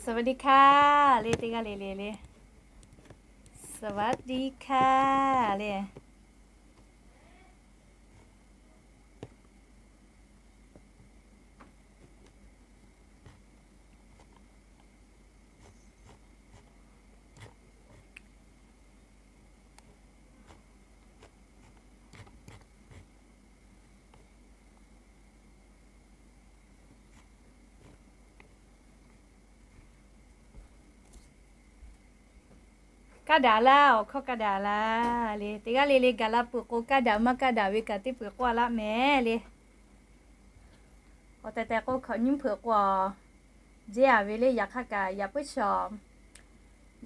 สวัสดีค่ะ le, teˇ g'aˇ le le le. สวัสดีค่ะ le. Kaˇ daꞈ laˇ, awˬ hkawˇ kaˇ daꞈ laˇ le. Teˇ g'aˇ le le gaˬ la peuˬ k'o, kaˇ daꞈ maˇ kaˇ daꞈ ve kaꞈ teˇ peuˬ k'oˆ a laˇ mehˍ le. Awˬ tehˬ tehˬ k'o, hkawꞈ nyiˇ hpeuꞈ k'o, jeˇ a ve le. Yaꞈ hk'aˇ kaꞈ yaꞈ puiˉ chaw,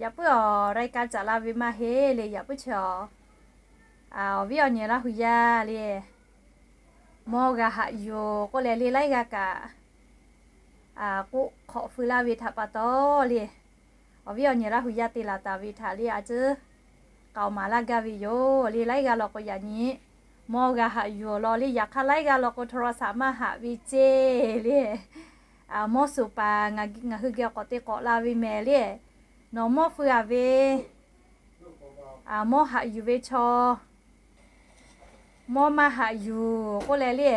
yaꞈ puiˉ awˬ รายการ caꞈ la ve maˇ heˆ le. Yaꞈ puiˉ chaw, awˬ viˉ awˬ nyi Laˇ hu yaˇ le, mawˇ g'a haꞈ yuˬ k'oˆ leh le, laiˉ g'aˇ kaꞈ k'oˆ hk'awꞈ feu laˇ ve htaꞈ pa taw le, awˬ viˉ awˬ nyi Laˇ hu yaˇ te laˬ taˍ ve htaꞈ le a ciˉ k'aoˍ maˍ laˇ gaˇ ve yoˬ le. Laiˉ g'aˇ law k'o yaꞈ nyi mawˇ g'a haꞈ yuˬ law le. Yaꞈ hk'aˇ laiˉ g'aˇ law k'o โทรศัพท์ maˇ haꞈ ve ceˇ le. Mawˇ suˍ paˍ ngaˬ hui geh k'awꞈ te k'awꞈ la ve mehˍ le. Nawˬ mawˇ feu a ve, mawˇ haꞈ yuˬ ve chaw, mawˇ maˇ haꞈ yuˬ k'oˆ leh le,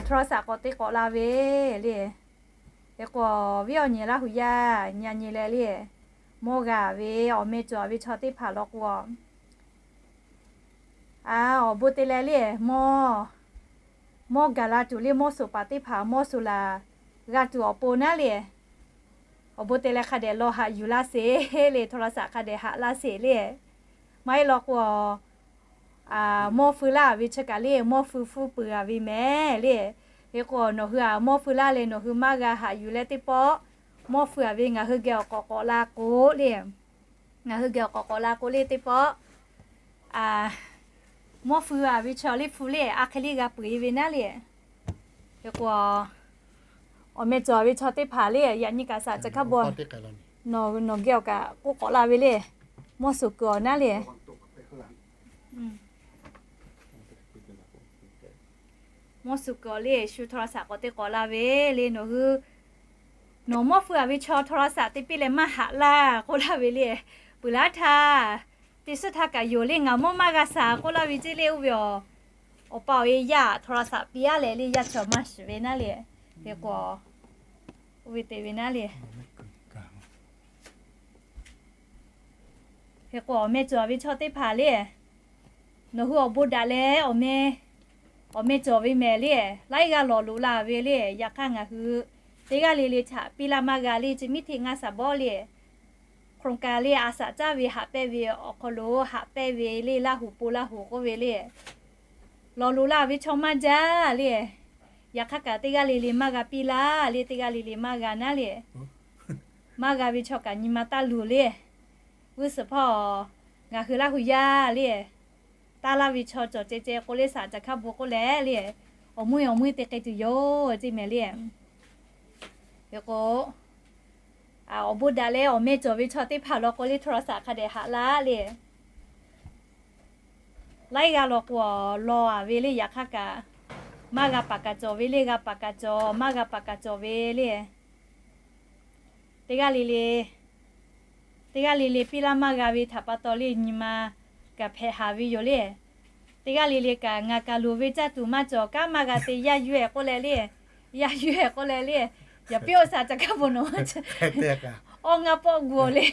โทรศัพท์ k'awꞈ te k'awꞈ la ve le. Hk'e k'o, awˬ viˉ awˬ nyi Laˇ hu yaˇ nyi a nyi leh le, mawˇ g'a ve awˬ meh cawˬ ve chaw teˇ hpaˍ law k'o, awˬ bon te leh le, mawˇ, mawˇ gaˬ la tuˬ le, mawˇ suˍ paˍ teˇ hpaˍ mawˇ suˍ laˬ g'a tuˬ awˬ pon naˉ le, awˬ bon te leh hk'a dehꞈ law haꞈ yuˬ laˇ sheˍ le. โทรศัพท์ hk'a dehꞈ haꞈ laˇ sheˍ le. Maˇ heˆ law k'o, mawˇ feu laˇ ve chi kaꞈ le, mawˇ feu hpfuhˇ peuˬ a ve mehˍ le. Hk'e k'o, nawˬ hui a mawˇ feu laˇ leh nawˬ hui maˇ g'a haꞈ yuˬ leh teˇ pawˆ, mawˇ feu a ve ngaˬ hui geh awˬ k'awꞈ k'awꞈ la k'o le, ngaˬ hui geh awˬ k'awꞈ k'awꞈ la k'o le teˇ pawˆ, mawˇ feu a ve chaw le hpu le a hk'e le g'a peuˬ e ve naˉ le. Hk'e k'o, awˬ meh cawˬ ve chaw teˇ hpaˍ le, yaꞈ nyi kaꞈ สาม caꞈ hkaˇ bon, nawˬ geh awˬ kaꞈ k'oˆ k'awꞈ la ve le, mawˇ suˍ kuiˬ awˬ naˉ le. Mawˇ suˍ kuiˬ awˬ le shu โทรศัพท์ k'awꞈ te k'awꞈ la ve le. Nawˬ hui, nawˬ mawˇ feu a ve chaw โทรศัพท์ te piˇ leh maˇ haꞈ laˇ k'oˆ laˇ ve le. Peuˬ laˇ htaˇ, teˇ suhˉ htaˇ kaꞈ yoˬ le, ngaˬ mawˇ maˇ g'a shaˍ k'oˆ laˇ ve ceˇ le. Oˇ ve awˬ, awˬ pa awˬ e yaˇ โทรศัพท์ piˇ a leh le, yaˇ chaw maˇ shiˍ ve naˉ le. Hk'e k'o, oˇ ve te ve naˉ le. Hk'e k'o, awˬ meh cawˬ ve chaw teˇ hpaˍ le, nawˬ hui awˬ bon daꞈ leh awˬ meh, awˬ meh cawˬ ve mehˍ le. Laiˉ g'aˇ lawˬ loꞈ la ve le. Yaꞈ hk'aˇ ngaˬ hui teˇ g'aˇ le le htaꞈ piˇ laˇ maˇ g'a le, chi miˉ hteˇ ngaˇ shaˍ bawˆ le. โครงการ le a shaꞈ caˉ ve haꞈ pehnˇ ve awˬ hk'aw lo haꞈ pehnˇ ve le, Laˇ hu po Laˇ hu k'oˆ ve le. Lawˬ loꞈ la ve chaw maˇ jaˇ le. Yaꞈ hk'aˇ kaꞈ teˇ g'aˇ le le maˇ g'a piˇ laˇ le, teˇ g'aˇ le le maˇ g'a naˉ le. Maˇ g'a ve chaw kaꞈ nyi ma taˇ luˬ le. G'uˇ suhˍ hpawˇ, ngaˬ hui Laˇ hu yaˇ le, taˇ laˇ ve chaw cawˬ ceh ceh k'o le, สาม caꞈ hkaˇ bon k'oˆ leh le, awˬ meuˇ awˬ meuˇ te k'ai tuˬ yoˬ ceˇ mehˍ le. Hk'e k'o, awˬ bon daꞈ leh awˬ meh cawˬ ve chaw teˇ hpaˍ law k'o le, โทรศัพท์ hk'a dehꞈ haꞈ laˇ le. Laiˉ g'aˇ law k'o, law a ve le. Yaꞈ hk'aˇ kaꞈ, maˇ g'a paˍ kaꞈ cawˬ ve le, g'a paˍ kaꞈ cawˬ, maˇ g'a paˍ kaꞈ cawˬ ve le. Teˇ g'aˇ le le, teˇ g'aˇ le le piˇ laˇ maˇ g'a ve htaꞈ pa taw le, nyi ma kaꞈ hpehꞈ haˍ ve yoˬ le. Teˇ g'aˇ le le kaꞈ ngaˬ kaꞈ loˍ ve caˇ tuˬ maˇ cawˬ, kanˉ maˇ g'a te, yaˇ yuˇ ehˍ k'oˆ leh le, yaˇ yuˇ ehˍ k'oˆ leh le, yaꞈ piˇ oˇ สาม caꞈ hkaˇ bon nawˬ, awˇ ngaˇ pawˆ gu le,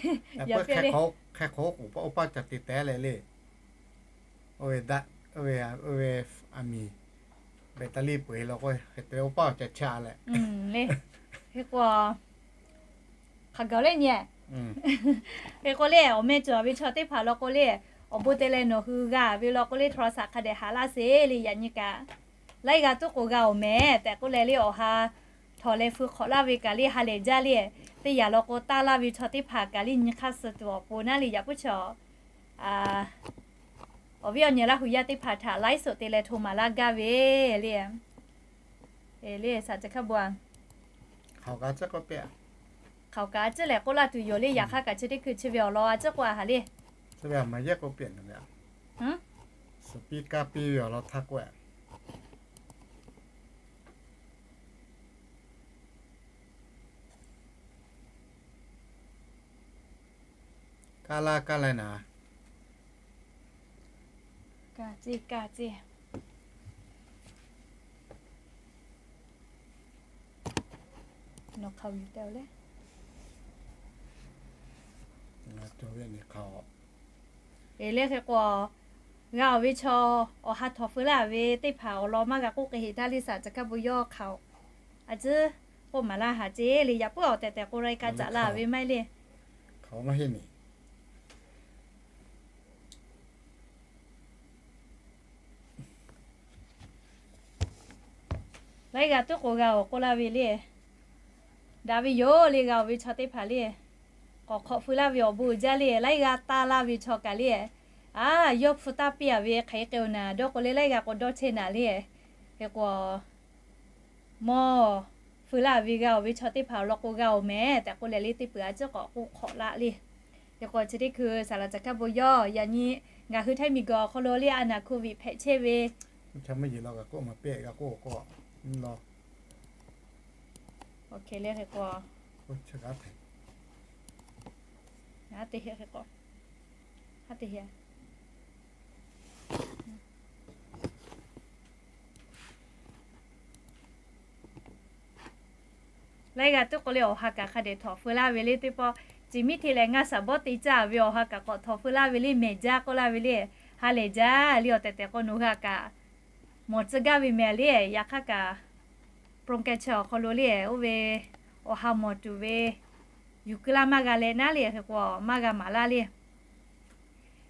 yaꞈ piˇ le. Hk'e k'o, oˇ paˇ ca te tehˉ leh le. Oˇ ve daꞈ, oˇ ve, oˇ ve, aˬ miˍ, battery peuˬ e law k'o, hk'e te oˇ paˇ ca chaˇ leh le. Hk'e k'o, hk'aˬ gaˬ le nyi. Hk'e k'o le, awˬ meh cawˬ ve chaw teˇ hpaˍ law k'o le, awˬ bon te leh nawˬ hui g'a ve law k'o le, โทรศัพท์ hk'a dehꞈ haꞈ laˇ sheˍ le. Yaꞈ nyi kaꞈ, laiˉ g'aˇ tuˉ k'o g'a awˬ mehˍ tehꞈ k'oˆ leh le, awˬ ha htawnˍ leh feu hk'awꞈ laˇ ve kaꞈ le, ha lehˬ jaˇ le. Teˇ yanˇ law k'o, taˇ laˇ ve chaw teˇ hpaˍ kaꞈ le, nyi hk'aˇ suh tuˬ awˬ pon naˉ le. Yaꞈ puiˉ chaw, awˬ viˉ awˬ nyi Laˇ hu yaˇ teˇ hpaˍ htaꞈ ไลฟ์สด te leh hto maˍ laˇ gaˇ ve le. Le สาม caꞈ hkaˇ bon, hk'aˬ kaꞈ a ciˉ lehˬ k'oˆ laˇ tuˬ yoˬ le. Yaꞈ hk'aˇ kaꞈ chi teˇ hkui chi ve awˬ lawn a ciˉ k'oˆ a haˍ le. Suhˍ piˇ kaˇ piˇ ve awˬ lawn htaˇ k'oˆ a. Kaˇ laˇ kaˇ laˇ naˍ. Kaˇ ceˇ, kaˇ ceˇ. Nawˬ hk'aˬ ve teˇ le. Ngaˬ cawˬ ve nyi hk'aˬ. Eˬ, le hk'e k'o, g'a oˬ ve chaw awˬ ha htawꞈ feu laˇ ve teˇ hpaˍ awˬ lawn maˇ g'a k'oˆ k'e heˍ htaˇ le, saˍ ca hkaˇ bon yawˇ hk'aoˬ a ciˉ k'oˆ maˍ laˇ haˍ ceˇ le. Yaꞈ puiˉ awˬ tehˬ tehˬ k'o lai ka caꞈ la ve maˇ heˆ le. Hk'aˬ maˇ heˆ neˬ. Laiˉ g'a tuˉ k'o g'a awˬ k'oˆ laˇ ve le. Daꞈ ve yoˬ le, g'a oˬ ve chaw teˇ hpaˍ le. K'awꞈ hk'awꞈ feu laˇ ve awˬ bon uiˍ jaˇ le, laiˉ g'a taˇ laˇ ve chaw kaꞈ le. A, yawˇ hpu taˇ piˇ a ve hk'aˬ hk'e k'e oˬ naˍ dawˇ k'o le, laiˉ g'a k'o dawˇ chehˇ naˍ le. Hk'e k'o, mawˇ feu laˇ ve g'a oˬ ve chaw teˇ hpaˍ awˬ lawn k'o g'a oˬ mehˍ tehꞈ k'oˆ leh le, teˇ peuˬ a ciˉ k'awꞈ k'oˆ hk'awꞈ laˇ le. Hk'e k'o chi teˇ hkui saˍ laˍ ca hkaˇ bon yawˇ yaꞈ nyi ngaˬ hui Htaiˇ miˬguiˬ awˬ hk'aw lo le a naˍ COVID hpehꞈ chehˇ ve. Chaw maˇ yeˬ law g'a k'oˆ maˍ pehˆ g'a k'oˆ k'o, le hk'e k'o, a te hk'e k'o, a te hk'e Laiˉ g'a tuˉ k'o le awˬ ha kaꞈ hk'a dehꞈ htawꞈ feu laˇ ve le teˇ pawˆ. Chi miˉ hteˇ leh ngaˇ shaˍ bawˆ te caˇ ve awˬ ha kaꞈ k'awꞈ htawꞈ feu laˇ ve le, mehˬ jaˇ k'oˆ laˇ ve le. Ha lehˬ jaˇ le awˬ tehˬ tehˬ k'o nawˬ hui a kaꞈ mawˬ tcuh gaˇ ve mehˍ le. Yaꞈ hk'aˇ kaꞈ โปรแกรม chi awˬ hk'aw lo le, oˇ ve awˬ ha mawˬ tuˬ ve yuˬ keu laˇ maˇ g'a leh naˉ le, hk'e k'o maˇ g'a maˍ laˇ le.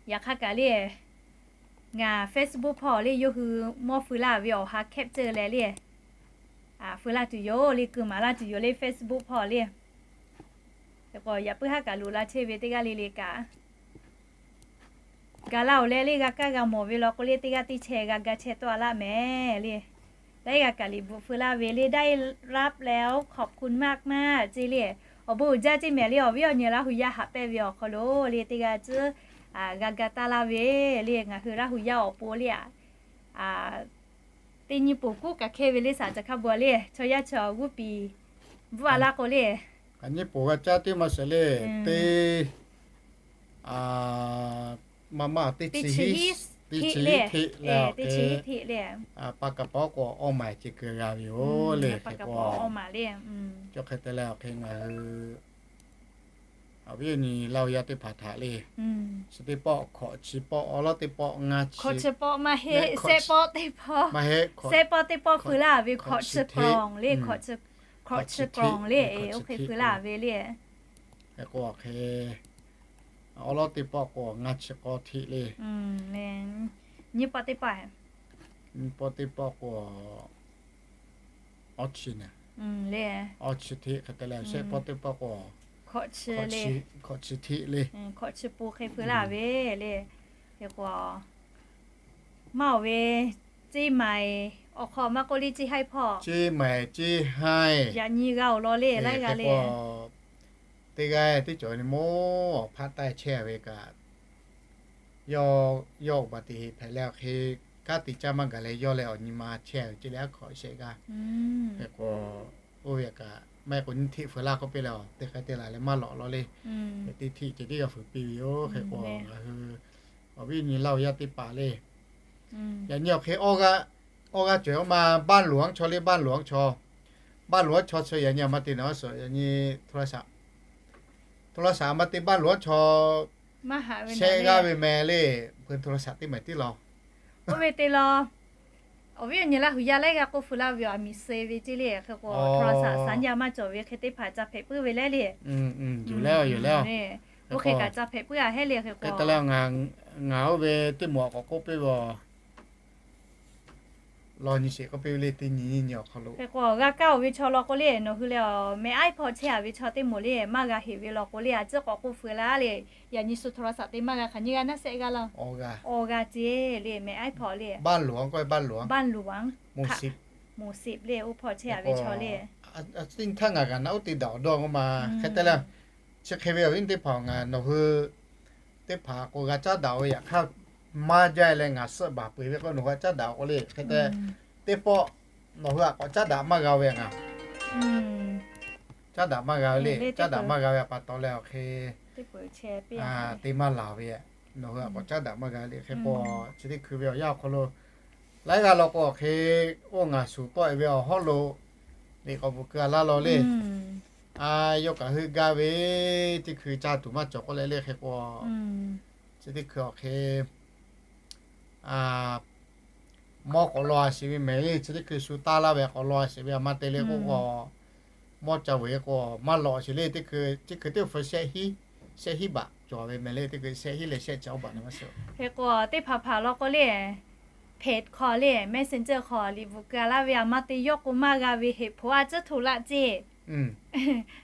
Yaꞈ hk'aˇ kaꞈ le, ngaˬ Facebook hpawˇ le yawˇ hui mawˇ feu laˇ ve awˬ ha capture leh le, feu laˇ tuˬ yoˬ le, keu maˍ laˇ tuˬ yoˬ le Facebook hpawˇ le. Hk'e k'o yaꞈ puiˉ haˉ kaꞈ loꞈ la chehˇ ve teˇ g'aˇ le le kaꞈ gaˬ la oˬ leh le, g'a kaˇ g'a mawˬ ve law k'o le, teˇ g'aˇ teˇ chehˇ g'a ga chehˇ tawˆ a laˇ mehˍ le. Laiˉ g'a kaꞈ liꞈ bvuhꞈ feu laˇ ve le, ได้รับแล้วขอบคุณมากๆ ceˇ le. Awˬ bon uiˍ jaˇ ceˇ mehˍ le, awˬ viˉ awˬ nyi Laˇ hu yaˇ haꞈ pehnˇ ve awˬ hk'aw lo le, teˇ g'aˇ ciˉ g'a ga taˇ laˇ ve le, ngaˬ hui Laˇ hu yaˇ awˬ pon le a teˇ nyi poˬ kuˉ kaꞈ hkehˇ ve le, saˍ ca hkaˇ bon le, chaw yaˇ chaw g'uˇ piˍ bvuhˆ a laˇ k'o le, a nyi poˬ g'a caˇ teˇ maˇ sheˍ le, teˇ maˇ maˇ teˇ chi hiˉ hteꞈ le, teˇ chi hiˉ hteꞈ le, pa kaˍ paˍ k'o awˇ maˍ ce keu g'a ve yoˬ le, hk'e k'o awˇ maˍ le. Cawˬ hk'e te leh awˬ hk'e ngaˬ hui awˬ viˉ awˬ nyi Laˇ hu yaˇ teˇ hpaˍ htaꞈ le, chi teˇ pawˆ hkawꞈ chi pawˆ awˉ lawˉ teˇ pawˆ ngaˇ chi, hkawꞈ chi pawˆ maˇ heˆ, sehˆ pawˆ teˇ pawˆ, sehˆ pawˆ teˇ pawˆ feu laˇ ve hkawꞈ chi pawˆ le, hkawꞈ chi pawˆ le, oˇ hk'e feu laˇ ve le. Hk'e k'o awˬ hk'e awˉ lawˉ teˇ pawˆ k'o ngaˇ chi k'awˇ hteꞈ le. Nyiˇ pawˆ teˇ pawˆ, nyiˇ pawˆ teˇ pawˆ k'o awˇ chi naˍ, awˇ chi hteꞈ hk'e te leh, sehˆ pawˆ teˇ pawˆ k'o hkawꞈ chi hteꞈ le. Hkawꞈ chi pun hk'e feu laˇ ve le. Hk'e k'o maˇ oˬ ve ceˇ maiˍ awˬ hk'aw maˇ k'oˆ le, ceˇ haiˇ hpawˇ, ceˇ maiˍ ceˇ haiˇ yaꞈ nyi g'a oˬ law le, laiˉ g'a le. Teˇ g'aˇ teˇ cawˬ ve le, mawˇ awˬ hpaˆ taˇ chehˇ ve kaꞈ, yawˇ awˬ baˬ teꞈ heˍ hpehꞈ leh awˬ hk'e kanˉ te caˇ maˇ gaˬ leh yawˇ leh awˬ nyi ma chehˇ ve ceˇ leh aˉ hkawꞈ shehˆ g'aˇ. Hk'e k'o oˇ ve kaꞈ maˇ heˆ k'o nyiˇ hteꞈ feu laˇ k'oˆ piˇ leh, teˇ hk'e te laˬ leh maˇ lawꞈ law le. Teˇ hteꞈ ceh tiˉ g'a feu piˇ ve yoˬ. Hk'e k'o ngaˬ hui awˬ viˉ awˬ nyi Laˇ hu yaˇ teˇ hpaˍ le, yaꞈ nyi awˬ hk'e awˇ g'aˇ cawˬ oˇ ma บ้านหลวง chaw le, บ้านหลวง chaw, บ้านหลวง chaw chi yaꞈ nyi a ma te naˍ a suhˍ yaꞈ nyi โทรศัพท์ โทรศัพท์ a ma te บ้านหลวง chaw shehˆ g'aˇ ve meh le, hpu โทรศัพท์ teˇ maiˍ tiˉ law. Oˇ ve te law, awˬ viˉ awˬ nyi Laˇ hu yaˇ laiˉ g'aˇ k'oˆ feu laˇ ve awˬ a miˬ suh ve ceˇ le. Hk'e k'o โทรศัพท์ สัญญาณ maˇ cawˬ ve hk'e teˇ hpaˍ ca hpehꞈ puiˉ ve leh le. Yoˬ leh, yoˬ leh. Oˇ hk'e kaꞈ ca hpehꞈ puiˉ a hehˉ le. Hk'e te leh ngaˬ oˇ ve teˇ moˍ k'awꞈ k'oˆ piˇ ve law nyi sheˍ k'oˆ piˇ ve le, teˇ nyi nyi awˬ hk'aw lo. Hk'e k'o g'a kaˇ oˬ ve chaw law k'o le, nawˬ hui leh meh aiˉ hpawˇ chehˇ a ve chaw teˇ moˍ le, maˇ g'a heˍ ve law k'o le, a ciˉ k'awꞈ k'oˆ feu laˇ le. Yaꞈ nyi shu โทรศัพท์ te maˇ g'a hk'aˬ nyi g'a naˇ sehˆ g'aˇ laˇ. Awˬ g'a ceˇ le, meh aiˉ hpawˇ le. บ้านหลวง ก็ บ้านหลวง บ้านหลวง หมู่สิบ หมู่สิบ le, oˇ hpawˇ chehˇ a ve chaw le. Teˇ nyi htaˇ ngaˬ g'a naꞈ oˇ te daꞈ awˬ dawˇ k'oˆ ma hk'e te le. Chi hk'e ve awˬ viˉ teˇ hpaˍ ngaˬ nawˬ hui teˇ hpaˍ k'o g'a caˉ daꞈ ve yaꞈ hk'aˇ maˇ jaˇ leh ngaˬ suhˆ baˬ peu ve k'o nawˬ hui g'a caˉ daꞈ k'o le hk'e te. Teˇ pawˆ nawˬ hui a k'awꞈ caˉ daꞈ maˇ g'a ve ngaˬ caˉ daꞈ maˇ g'a ve le. Caˉ daꞈ maˇ g'a ve pa taw leh awˬ hk'e te maˇ laˬ ve. Nawˬ hui a k'awꞈ caˉ daꞈ maˇ g'a le. Hk'e k'o, chi teˇ hkui ve awˬ yanˇ awˬ hk'aw lo laiˉ g'aˇ law k'o awˬ hk'e, oˇ ngaˬ shuˍ tawˆ e ve awˬ hawˉ lo liꞈ k'awꞈ bvuhꞈ keu a laˇ law le. Yawˇ kaꞈ heuˆ gaˇ ve teˇ hkui caˇ tuˬ maˇ cawˬ k'oˆ leh le. Hk'e k'o, chi teˇ hkui awˬ hk'e mawˇ k'awꞈ law a sheˍ ve mehˍ le. Chi teˇ hkui shu taˇ laˇ ve k'awꞈ law a sheˍ ve a ma te le k'oˆ k'o, mawˇ ca vuiˬ k'o maˇ law sheˍ le. Teˇ hkui teˇ hkui teˇ hpu shehˆ hiˉ, shehˆ hiˉ baꞈ cawˬ ve mehˍ le. Teˇ hkui shehˆ hiˉ leh shehˆ chi awˇ baꞈ na maˇ sheˍ. Hk'e k'o teˇ hpaˍ hpaˍ law k'o le, Page hk'aw le, Messenger hk'aw liꞈ bvuhꞈ keu a laˇ ve a ma te yawˇ k'o maˇ g'a ve heꞈ hpoˍ a tcuhˉ htoꞈ laˇ ceˇ.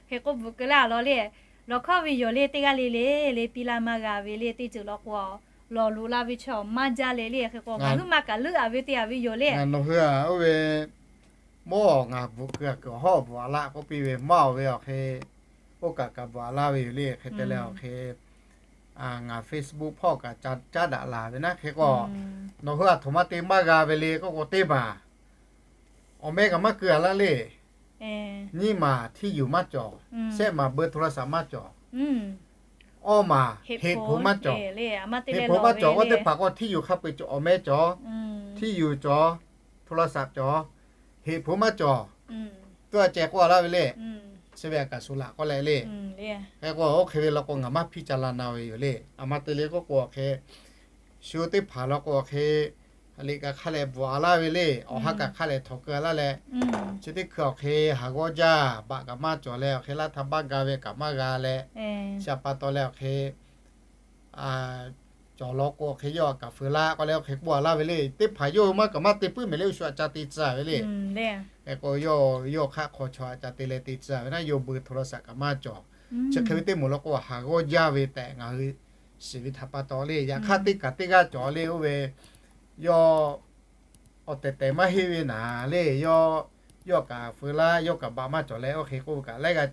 Hk'e k'o bvuhꞈ keu laˇ a law le, lawˬ hkawˇ ve yoˬ le. Teˇ g'aˇ le le le piˇ laˇ maˇ g'a ve le. Teˇ ceuˬ law k'o, lawˬ loꞈ la ve chaw maˇ jaˇ leh le. Hk'e k'o ngaˬ huiˉ ma kaꞈ leuˆ a ve te a ve yoˬ le. Nawˬ hui a oˇ ve mawˇ ngaˬ bvuhꞈ keu a kuiˬ awˬ hawˉ bvuhꞈ a laˇ k'oˆ piˇ ve maˇ oˬ ve awˬ hk'e, oˇ kaꞈ kaꞈ bvuhꞈ a laˇ ve yoˬ le. Hk'e te leh awˬ hk'e ngaˬ Facebook hpawˇ kaꞈ caˉ daꞈ laˬ ve naˉ. Hk'e k'o, nawˬ hui a htoꞈ ma te maˇ g'a ve le k'oˆ k'o, teˇ maˬ awˬ meh kaꞈ maˇ keu a laˇ le. Nyiˇ maˬ htiˇ yuˬ maˇ cawˬ. Shehˆ maˬ เบอร์โทรศัพท์ maˇ cawˬ. Awˇ maˬ heꞈ hpoˍ maˇ cawˬ. Heꞈ hpoˍ maˇ cawˬ k'o, teˇ hpaˍ k'o htiˇ yuˬ hk'a peu-eˬ cawˬ, awˬ meh cawˬ, htiˇ yuˬ cawˬ, โทรศัพท์ cawˬ, heꞈ hpoˍ maˇ cawˬ. Tuˇ a ceh k'oˆ a laˇ ve le. Chi ve a kaꞈ shu laꞈ k'oˆ leh le. Hk'e k'o, oˇ hk'e ve law k'o ngaˬ maˇ hpiˇ ca la na ve yoˬ le. A ma te le k'oˆ k'o awˬ hk'e, shu teˇ hpaˍ law k'o awˬ hk'e, liꞈ kaꞈ hk'a lehˬ bvuhꞈ a laˇ ve le. Awˬ ha kaꞈ hk'a lehˬ htawnˍ keu a laˇ leh, chi teˇ hkui awˬ hk'e haˍ g'awˇ jaˇ baꞈ kaꞈ maˇ cawˬ leh, awˬ hk'e laˇ htaˇ baˆ ga ve kaꞈ maˇ g'a leh, chi a pa taw leh awˬ hk'e cawˬ law k'o awˬ hk'e yawˇ a kaꞈ feu laˇ k'oˆ leh awˬ hk'e k'oˆ a laˇ ve le. Teˇ hpaˍ yawˇ hui maˇ kaꞈ maˇ te puiˉ mehˍ le, oˇ shu a ca te tcuh ve le. Hk'e k'o, yawˇ hk'aˆ hk'aw chaw a ca te leh te tcuh ve naˉ, yawˇ เบอร์โทรศัพท์ kaꞈ maˇ cawˬ. Chi hk'e ve teˇ moˍ law k'o haˍ g'awˇ jaˇ ve tehꞈ ngaˬ hui shiˍ ve htaꞈ pa taw le. Yaꞈ hk'aˇ teˇ kaꞈ teˇ g'aˇ cawˬ le. Oˇ ve yawˇ awˬ tehˬ tehˬ maˇ heˆ ve naˍ le. Yawˇ, yawˇ kaꞈ feu laˇ, yawˇ kaꞈ baꞈ maˇ cawˬ leh, oˇ hk'e k'oˆ ve kaꞈ laiˉ g'aˇ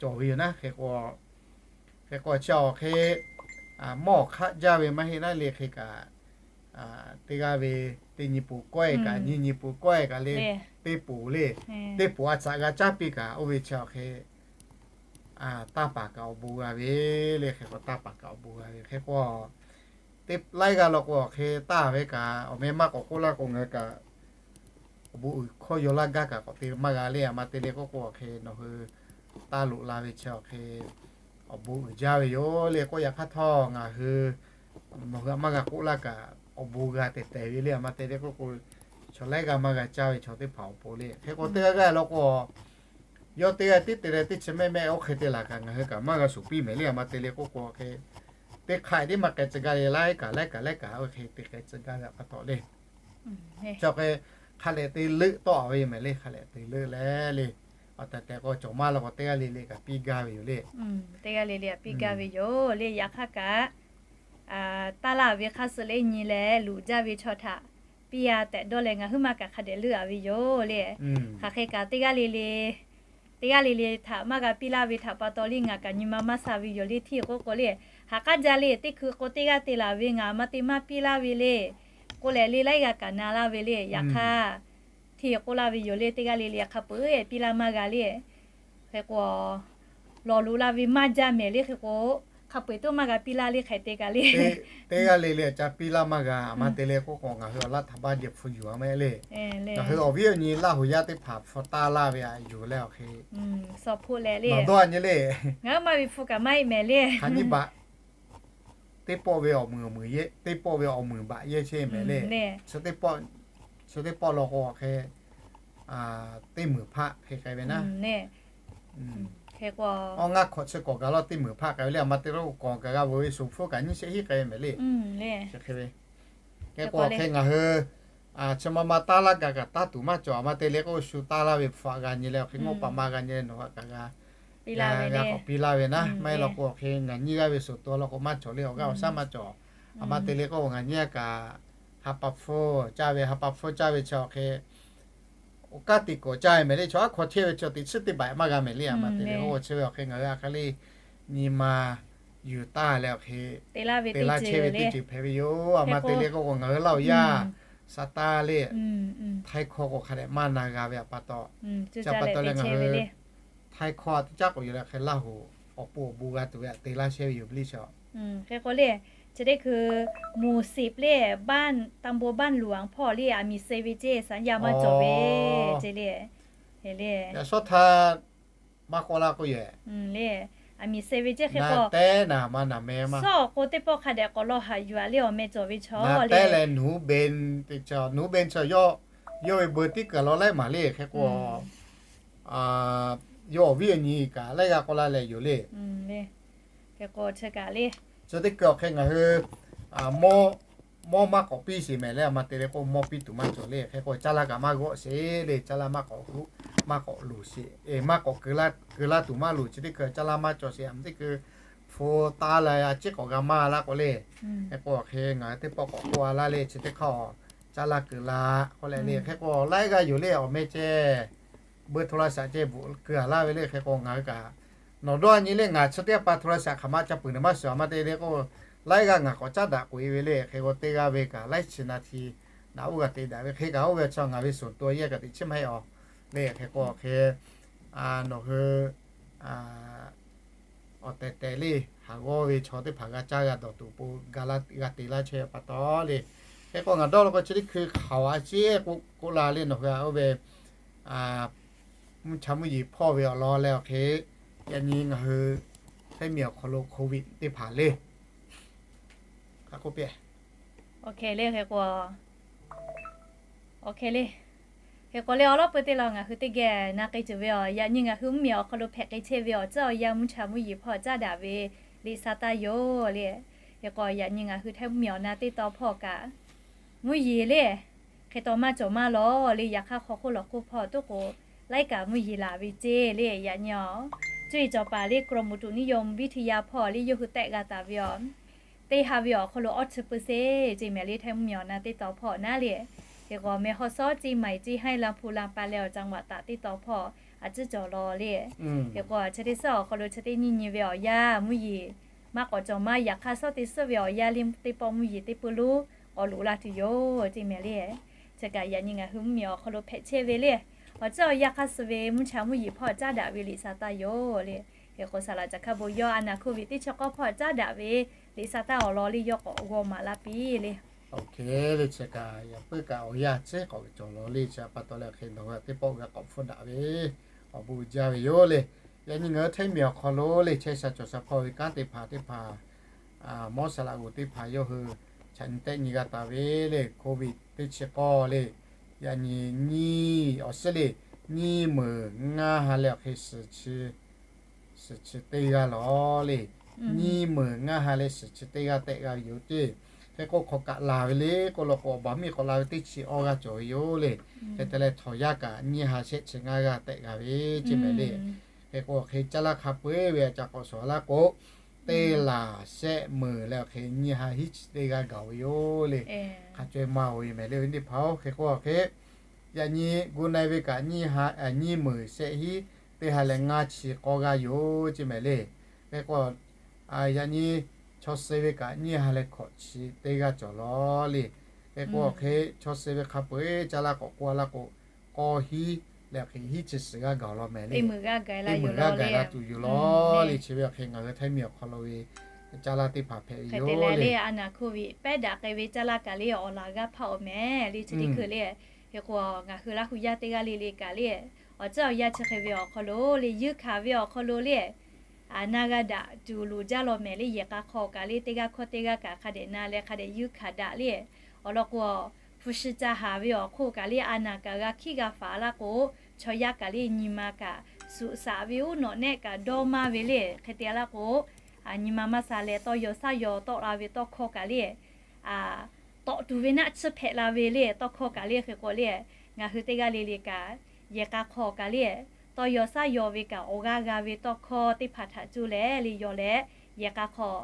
cawˬ ve yoˬ naˉ. Hk'e k'o, hk'e k'o chi awˬ hk'e mawˇ hk'aˆ jaˇ ve maˇ heˆ naˉ le. Hk'e kaꞈ teˇ g'aˇ ve teˇ nyi poˍ kawehˇ kaꞈ nyiˇ nyi poˍ kawehˇ kaꞈ le, teˇ poˍ le, teˇ poˍ a tcuhꞈ g'a caˉ piˇ kaꞈ oˇ ve chi awˬ hk'e taˇ paˍ kaꞈ awˬ bon g'a ve le. Hk'e k'o taˇ paˍ kaꞈ awˬ bon g'a ve. Hk'e k'o, teˇ laiˉ g'aˇ law k'o awˬ hk'e taˇ ve kaꞈ awˬ meh maˇ k'awꞈ k'oˆ laˇ k'o, ngaˬ kaꞈ awˬ bon uiˍ hkawˇ yaw laˇ gaˇ kaꞈ k'awꞈ te maˇ g'a le. A ma te le k'oˆ k'o awˬ hk'e nawˬ hui taˇ loꞈ la ve chi awˬ hk'e awˬ bon uiˍ jaˇ ve yoˬ le k'oˆ. Yaꞈ hk'aˇ htawˇ ngaˬ hui nawˬ hui a maˇ g'a k'oˆ laˇ kaꞈ awˬ bon g'a tehˬ tehˬ ve le. A ma te le k'oˆ k'o, chaw laiˉ g'aˇ maˇ g'a caˇ ve chaw teˇ hpaˍ awˬ pon le. Hk'e k'o teˇ g'aˇ g'aˇ law k'o, yawˇ teˇ g'aˇ tiˉ te leh teˇ chi mehˆ mehˆ oˇ hk'e te laˬ kaꞈ ngaˬ hui kaꞈ maˇ g'a shuˍ piˇ mehˍ le. A ma te le k'oˆ k'o, hk'e teˇ hk'aˆ tiˉ maˇ k'ai tcuh gaˇ le, laiˉ kaꞈ laiˉ kaꞈ laiˉ kaꞈ oˇ hk'e te k'ai tcuh gaˇ ve pa taw le. Chi hk'e hk'a lehˬ te leuˆ tawˆ ve mehˍ le. Hk'a lehˬ te leuˆ leh le, awˬ tehˬ tehˬ k'o cawˬ maˇ law k'o teˇ g'aˇ le le kaꞈ piˇ gaˇ ve yoˬ le. Teˇ g'aˇ le le piˇ gaˇ ve yoˬ le. Yaꞈ hk'aˇ kaꞈ taˇ laˇ ve hk'aˇ suh le nyi leh luˬ jaˇ ve chaw htaꞈ piˇ a tehꞈ dawˇ leh ngaˬ huiˉ ma kaꞈ hk'a dehꞈ leuˆ a ve yoˬ le. Hk'aˬ hk'e kaꞈ teˇ g'aˇ le le, teˇ g'aˇ le le htaꞈ maˇ g'a piˇ laˇ ve htaꞈ pa taw le ngaˬ kaꞈ nyi ma maˇ sha ve yoˬ le. Hteˇ k'oˆ k'o le, ha k'aˉ jaˇ le, teˇ hkui k'o teˇ g'aˇ te laˬ ve ngaˬ maˇ te maˇ piˇ laˇ ve le k'oˆ leh le laiˉ g'aˇ kaꞈ na laˇ ve le. Yaꞈ hk'aˇ hteˇ k'oˆ laˇ ve yoˬ le, teˇ g'aˇ le le hk'a peu-eˬ piˇ laˇ maˇ g'a le. Hk'e k'o, lawˬ loꞈ la ve maˇ jaˇ mehˍ le. Hk'e k'o, hk'a peu-eˬ toˇ maˇ g'a piˇ laˇ le. Hk'e te kaꞈ le, teˇ g'aˇ le le ca piˇ laˇ maˇ g'a. A ma te le k'oˆ k'o ngaˬ hui awˬ laˇ htaꞈ baˇ jehˬ hpu yuˬ a mehˍ le. Ngaˬ hui awˬ viˉ awˬ nyi Laˇ huˍ yaˇ teˇ hpaˍ hpu taˇ laˇ ve a yuˬ leh awˬ hk'e nawˬ dawˇ a nyi le, ngaˬ huiˉ ma ve hpu kaꞈ maˇ heˆ mehˍ le. Hk'aˬ nyiˇ baꞈ teˇ pawˆ ve awˬ muiˬ awˬ muiˬ yehˇ, teˇ pawˆ ve awˬ muiˬ baꞈ yehˇ chehˇ mehˍ le. Chi teˇ pawˆ law k'o awˬ hk'e teˇ muiˬ hpaˆ hk'e k'ai ve naˉ. Awˬ ngaˇ hkawꞈ chi kawˬ gaˬ law teˇ muiˬ hpaˆ k'ai ve le. A ma te le k'o kawˬ gaˬ g'a ve shuˍ hpfuhˇ kaꞈ nyiˇ shehˆ hiˉ k'ai ve mehˍ le. Chi hk'e ve, hk'e k'o awˬ hk'e ngaˬ hui chi ma ma taˇ laˇ gaˇ kaꞈ taˇ tuˬ maˇ cawˬ. A ma te le k'o shu taˇ laˇ ve hpu a g'a nyi leh awˬ hk'e ngawˇ pa ma g'a nyi leh nawˬ hui kaꞈ g'a g'a k'awꞈ piˇ laˇ ve naˉ. Maˇ heˆ law k'o awˬ hk'e ngaˬ nyiˇ g'aˇ ve shuˍ tuˬ law k'o maˇ cawˬ le. Awˬ g'aˇ awˬ shaˉ maˇ cawˬ. A ma te le k'o ngaˬ nyiˇ g'aˇ kaꞈ ha pa hpfuhˇ caˇ ve, ha pa hpfuhˇ caˇ ve chi awˬ hk'e awˬ kaˉ teꞈ kawꞈ caˇ ve mehˍ le. Chaw aˉ hk'aw chehˇ ve chaw teꞈ chiˉ teˇ baˬ maˇ g'a mehˍ le. A ma te le k'o chi ve awˬ hk'e ngaˬ hui a hk'aˇ le nyi ma yuˬ taˇ leh awˬ hk'e te laˇ chehˇ ve teˇ ceuˬ hpehꞈ ve yoˬ. A ma te le k'o ngaˬ hui Laˇ huˍ yaˇ sa taˇ le, htaiˇ hkawˇ k'o hk'a dehꞈ maˇ na g'a ve a pa taw, chi pa taw leh ngaˬ hui Hk'ai hkawˇ teˇ caˉ k'awꞈ yuˬ leh hk'e Laˇ hoˍ awˬ pon awˬ bon g'a tuˬ ve aꞈ te laˇ chehˇ ve yoˬ, please. Hk'e k'o le, chi teˇ hkui หมู่สิบ le, ตำบลบ้านหลวง hpawˇ le, aˬ miˍ suh ve ceˇ, สัญญา maˇ cawˬ ve ceˇ le. Yaꞈ shawˉ htaˇ maˇ k'oˆ laˇ k'oˆ yoˬ le, aˬ miˍ suh ve ceˇ hk'e k'o, suhˉ awˬ k'o teˇ pawˆ hk'a dehꞈ k'awꞈ law haꞈ yuˬ-a le, awˬ meh cawˬ ve chaw le. Yawˇ ve beu tiˉ kuiˬ law laiˉ maˬ le hk'e k'o, yawˇ awˬ viˉ awˬ nyi kaꞈ laiˉ g'aˇ k'oˆ laˇ leh yoˬ le. Hk'e k'o chi kaꞈ le, chi teˇ kuiˬ awˬ hk'e ngaˬ hui mawˇ maˇ k'awꞈ piˇ sheˍ mehˍ le, a ma te le k'o mawˇ piˇ tuˬ maˇ cawˬ le. Hk'e k'o caˇ laˇ kaꞈ maˇ g'awˆ sheˍ le, caˇ laˇ maˇ k'awꞈ, maˇ k'awꞈ loˍ sheˍ, maˇ k'awꞈ keu laˇ tuˬ maˇ loˍ. Chi teˇ kuiˬ caˇ laˇ maˇ cawˬ sheˍ, a ma teˇ kuiˬ hpu taˉ la a ciˉ k'awꞈ g'a maˇ laˇ k'o le. Hk'e k'o hk'e ngaˬ hui teˇ pawˆ k'awꞈ k'oˆ a laˇ le, chi teˇ hk'aˇ caˇ laˇ keu laˇ k'oˆ leh le. Hk'e k'o laiˉ g'aˇ yoˬ le, awˬ meh ceh beu โทรศัพท์ ceh bvuhꞈ keu a laˇ ve le. Hk'e k'o ngaˬ hui kaꞈ nawˬ dawˇ nyi le, ngaˬ chi teˇ g'aˇ pa โทรศัพท์ hk'aˬ ma ca peuˬ neˬ maˇ shiˍ a ma te le k'o, laiˉ g'aˇ ngaˬ k'awꞈ caˉ daꞈ k'oꞈ e ve le. Hk'e k'o teˇ g'aˇ ve kaꞈ laiˉ chi นาที naꞈ uˉ g'a te daꞈ ve hk'e kaꞈ oˇ ve chaw ngaˬ ve ส่วนตัว yehˇ kaꞈ teꞈ chiˉ maˇ heˆ a le. Hk'e k'o hk'e nawˬ hui awˬ tehˬ tehˬ le, haˍ g'awˇ ve chaw teˇ hpaˍ g'a caˇ g'a dawˬ tuˬ awˬ pon g'a te laˇ chehˇ pa taw le. Hk'e k'o ngaˬ dawˇ law k'o chi teˇ hkui hk'aoˍ a ciˉ k'oˆ k'oˆ la le, nawˬ hui a oˇ ve mvuhˇ cha mvuhˇ yeˬ hpawˇ ve awˬ lawn leh awˬ hk'e, yaꞈ nyi ngaˬ hui Htaiˇ miˬ awˬ hk'aw lo โควิด teˇ hpaˍ le, hk'aˬ k'oˆ piˇ, le hk'e k'o Oˇ hk'e le. Hk'e k'o le awˬ lawn peu teˇ law ngaˬ hui teˇ geh na k'ai tuˬ ve awˬ, yaꞈ nyi ngaˬ hui mvuhˇ miˬ awˬ hk'aw lo hpehꞈ k'ai chehˇ ve awˬ tcuhˉ awˬ yanˇ mvuhˇ cha mvuhˇ yeˬ hpawˇ caˉ daꞈ ve liꞈ sa taˇ yoˬ le. Hk'e k'o yaꞈ nyi ngaˬ hui Htaiˇ mvuhˇ miˬ awˬ na teˇ taw hpawˇ kaꞈ mvuhˇ yeˬ le hk'e taw maˇ cawˬ maˇ lawˬ le. Yaꞈ hk'aˇ hk'aw hk'oˆ lawˬ hk'oˆ hpawˇ tuˉ k'o laiˉ kaꞈ mvuhˇ yeˬ laˬ ve ceˇ le. Yaꞈ nyi awˬ cuˇ yiˍ cawˬ paˍ le กรมอุตุนิยมวิทยา hpawˇ le yawˇ hui tehˆ g'a taˍ ve awˬ teˇ ha ve awˬ hk'aw lo awˇ chi เปอร์เซ็นต์ ceˇ mehˍ le. Htaiˇ mvuhˇ miˬ awˬ na teˇ taw hpawˇ naˉ le. Hk'e k'o meh hawˇ sawˉ ceˇ maiˍ ceˇ haiˇ ลำพูน ลำปาง leh awˬ จังหวัดตาก teˇ taw hpawˇ a ciˉ cawˬ law le. Hk'e k'o chi teˇ suhˉ awˬ hk'aw lo chi teˇ nyi nyi ve awˬ yanˇ mvuhˇ yeˬ maˇ k'awꞈ cawˬ maˇ. Yaꞈ hk'aˇ sawˉ teˇ suhˉ ve awˬ yanˇ le teˇ pawˆ mvuhˇ yeˬ teˇ peu lonˉ k'awꞈ loꞈ la tuˬ yoˬ ceˇ mehˍ le. Chi kaꞈ yaꞈ nyi ngaˬ hui mvuhˇ miˬ awˬ hk'aw lo hpehꞈ chehˇ ve le. Awˬ tcuhˉ awˬ yanˇ hk'aˇ suh ve mvuhˇ cha mvuhˇ yeˬ hpawˇ caˉ daꞈ ve liꞈ sa taˇ yoˬ le. Hk'e k'o saˍ laꞈ caˬ hkaˇ bon yawˇ a naˍ โควิด teˇ chi k'awˇ hpawˇ caˉ daꞈ ve liꞈ sa taˇ awˬ lawn le yawˇ k'awꞈ g'aw maˍ laˇ piˇ le. Oˇ hk'e le chi kaꞈ yaꞈ puiˉ kaꞈ awˬ yanˇ ciˉ k'awꞈ cawˬ law le. Chi pa taw leh hk'e nawˬ hui teˇ pawˆ g'a k'awꞈ hpfuhˆ daꞈ ve awˬ bon jaˇ ve yoˬ le. Yaꞈ nyi ngaˬ hui Htaiˇ miˬ awˬ hk'aw lo le chehˇ sha cawˬ sha hpawˇ ve kanˉ teˇ hpaˍ teˇ hpaˍ mawˇ saˍ laꞈ g'oˍ teˇ hpaˍ yawˇ hui chaꞈ nyi tehˆ nyi g'a taˍ ve le โควิด teˇ chi k'awˇ le. Yaꞈ nyi nyiˇ awˬ suhˉ le, nyiˇ meunˍ ngaˇ ha leh awˬ hk'e suhˍ chi teˇ g'aˇ lawˬ le. Nyiˇ meunˍ ngaˇ ha leh suhˍ chi teˇ g'aˇ tehˆ g'a ve yoˬ ceˇ. Hk'e k'o hk'awꞈ kaꞈ laˬ ve le k'oˆ law k'o awˬ baˬ miˇ k'awꞈ la ve teˇ chi awˇ g'aˇ cawˬ ve yoˬ le. Hk'e te leh htawnˍ yaˇ kaꞈ nyiˇ ha shehˆ chi ngaˇ g'aˇ tehˆ g'a ve ceˇ mehˍ le. Hk'e k'o hk'e caˇ laˇ hk'a peu-eˬ ve a ca k'awꞈ shawˍ laˇ k'o, teˇ laˬ shehˆ meunˍ leh awˬ hk'e nyiˇ ha hiˉ chi teˇ g'aˇ gaˬ ve yoˬ le. Hk'a co-e maˇ-oˬ ve mehˍ le ve teˇ hpaˍ-oˬ. Hk'e k'o hk'e yaꞈ nyi gu na-e ve kaꞈ nyiˇ ha, nyiˇ meunˍ shehˆ hiˉ teˇ ha leh ngaˇ chi k'awˇ g'aˇ yoˬ ceˇ mehˍ le. Hk'e k'o yaꞈ nyi chaw suh ve kaꞈ nyiˇ ha leh hkawꞈ chi teˇ g'aˇ cawˬ law le. Hk'e k'o hk'e chaw suh ve hk'a peu-eˬ caˇ laˇ k'awꞈ k'oˆ laˇ k'o, k'awˇ hiˉ leh hk'e hiˉ chi suhˍ g'aˇ gaˬ law mehˍ le. Teˇ meunˍ g'aˇ gaˬ la tuˬ yoˬ law le. Chi ve awˬ hk'e ngaˬ hui Htaiˇ miˬ awˬ hk'aw lo ve caˇ laˇ teˇ hpaˍ hpehꞈ ve yoˬ le. A naˍ โควิด pehˉ daꞈ k'ai ve caˇ laˇ kaꞈ le awˬ laˬ g'aˇ hpaˇ-oˬ mehˍ le. Chi teˇ hkui le, hk'e k'o ngaˬ hui Laˇ hu yaˇ teˇ g'aˇ le le kaꞈ le, awˬ tcuhˉ awˬ yanˇ chi hk'e ve awˬ hk'aw lo le yuˇ hkanˍ ve awˬ hk'aw lo le, a na g'a daꞈ tuˬ loˍ jaˇ law mehˍ le. Yehˬ k'a hk'aw kaꞈ le teˇ g'aˇ hkawˇ teˇ g'aˇ kaꞈ hk'a dehꞈ na leh hk'a dehꞈ yuˇ hkanˍ daꞈ le. Awˬ lawn k'o, hpu shi ca haˍ ve awˬ hk'oˆ kaꞈ le a naˍ kaꞈ g'a hkiˉ g'a faˍ laˇ k'o, chaw yaˇ kaꞈ le nyi ma kaꞈ suꞈ shaꞈ ve uˉ nawꞈ nehˆ kaꞈ dawˇ maˇ ve le. Hk'e te laˇ k'o, nyi ma maˇ sha leh tawˇ yaw shaˉ yaw tawˆ la ve tawˇ hkawˇ kaꞈ le, tawꞈ tuˬ ve naˆ tsuhˇ hpehꞈ la ve le. Tawˇ hkawˇ kaꞈ le hk'e k'o le, ngaˬ hui teˇ g'aˇ le le kaꞈ yehˬ k'a hk'aw kaꞈ le tawˇ yaw shaˉ yaw ve kaꞈ awˬ g'aˇ g'a ve tawˇ hkawˇ teˇ hpaˍ htaꞈ cuˇ leh le yaw leh, yehˬ k'a hk'aw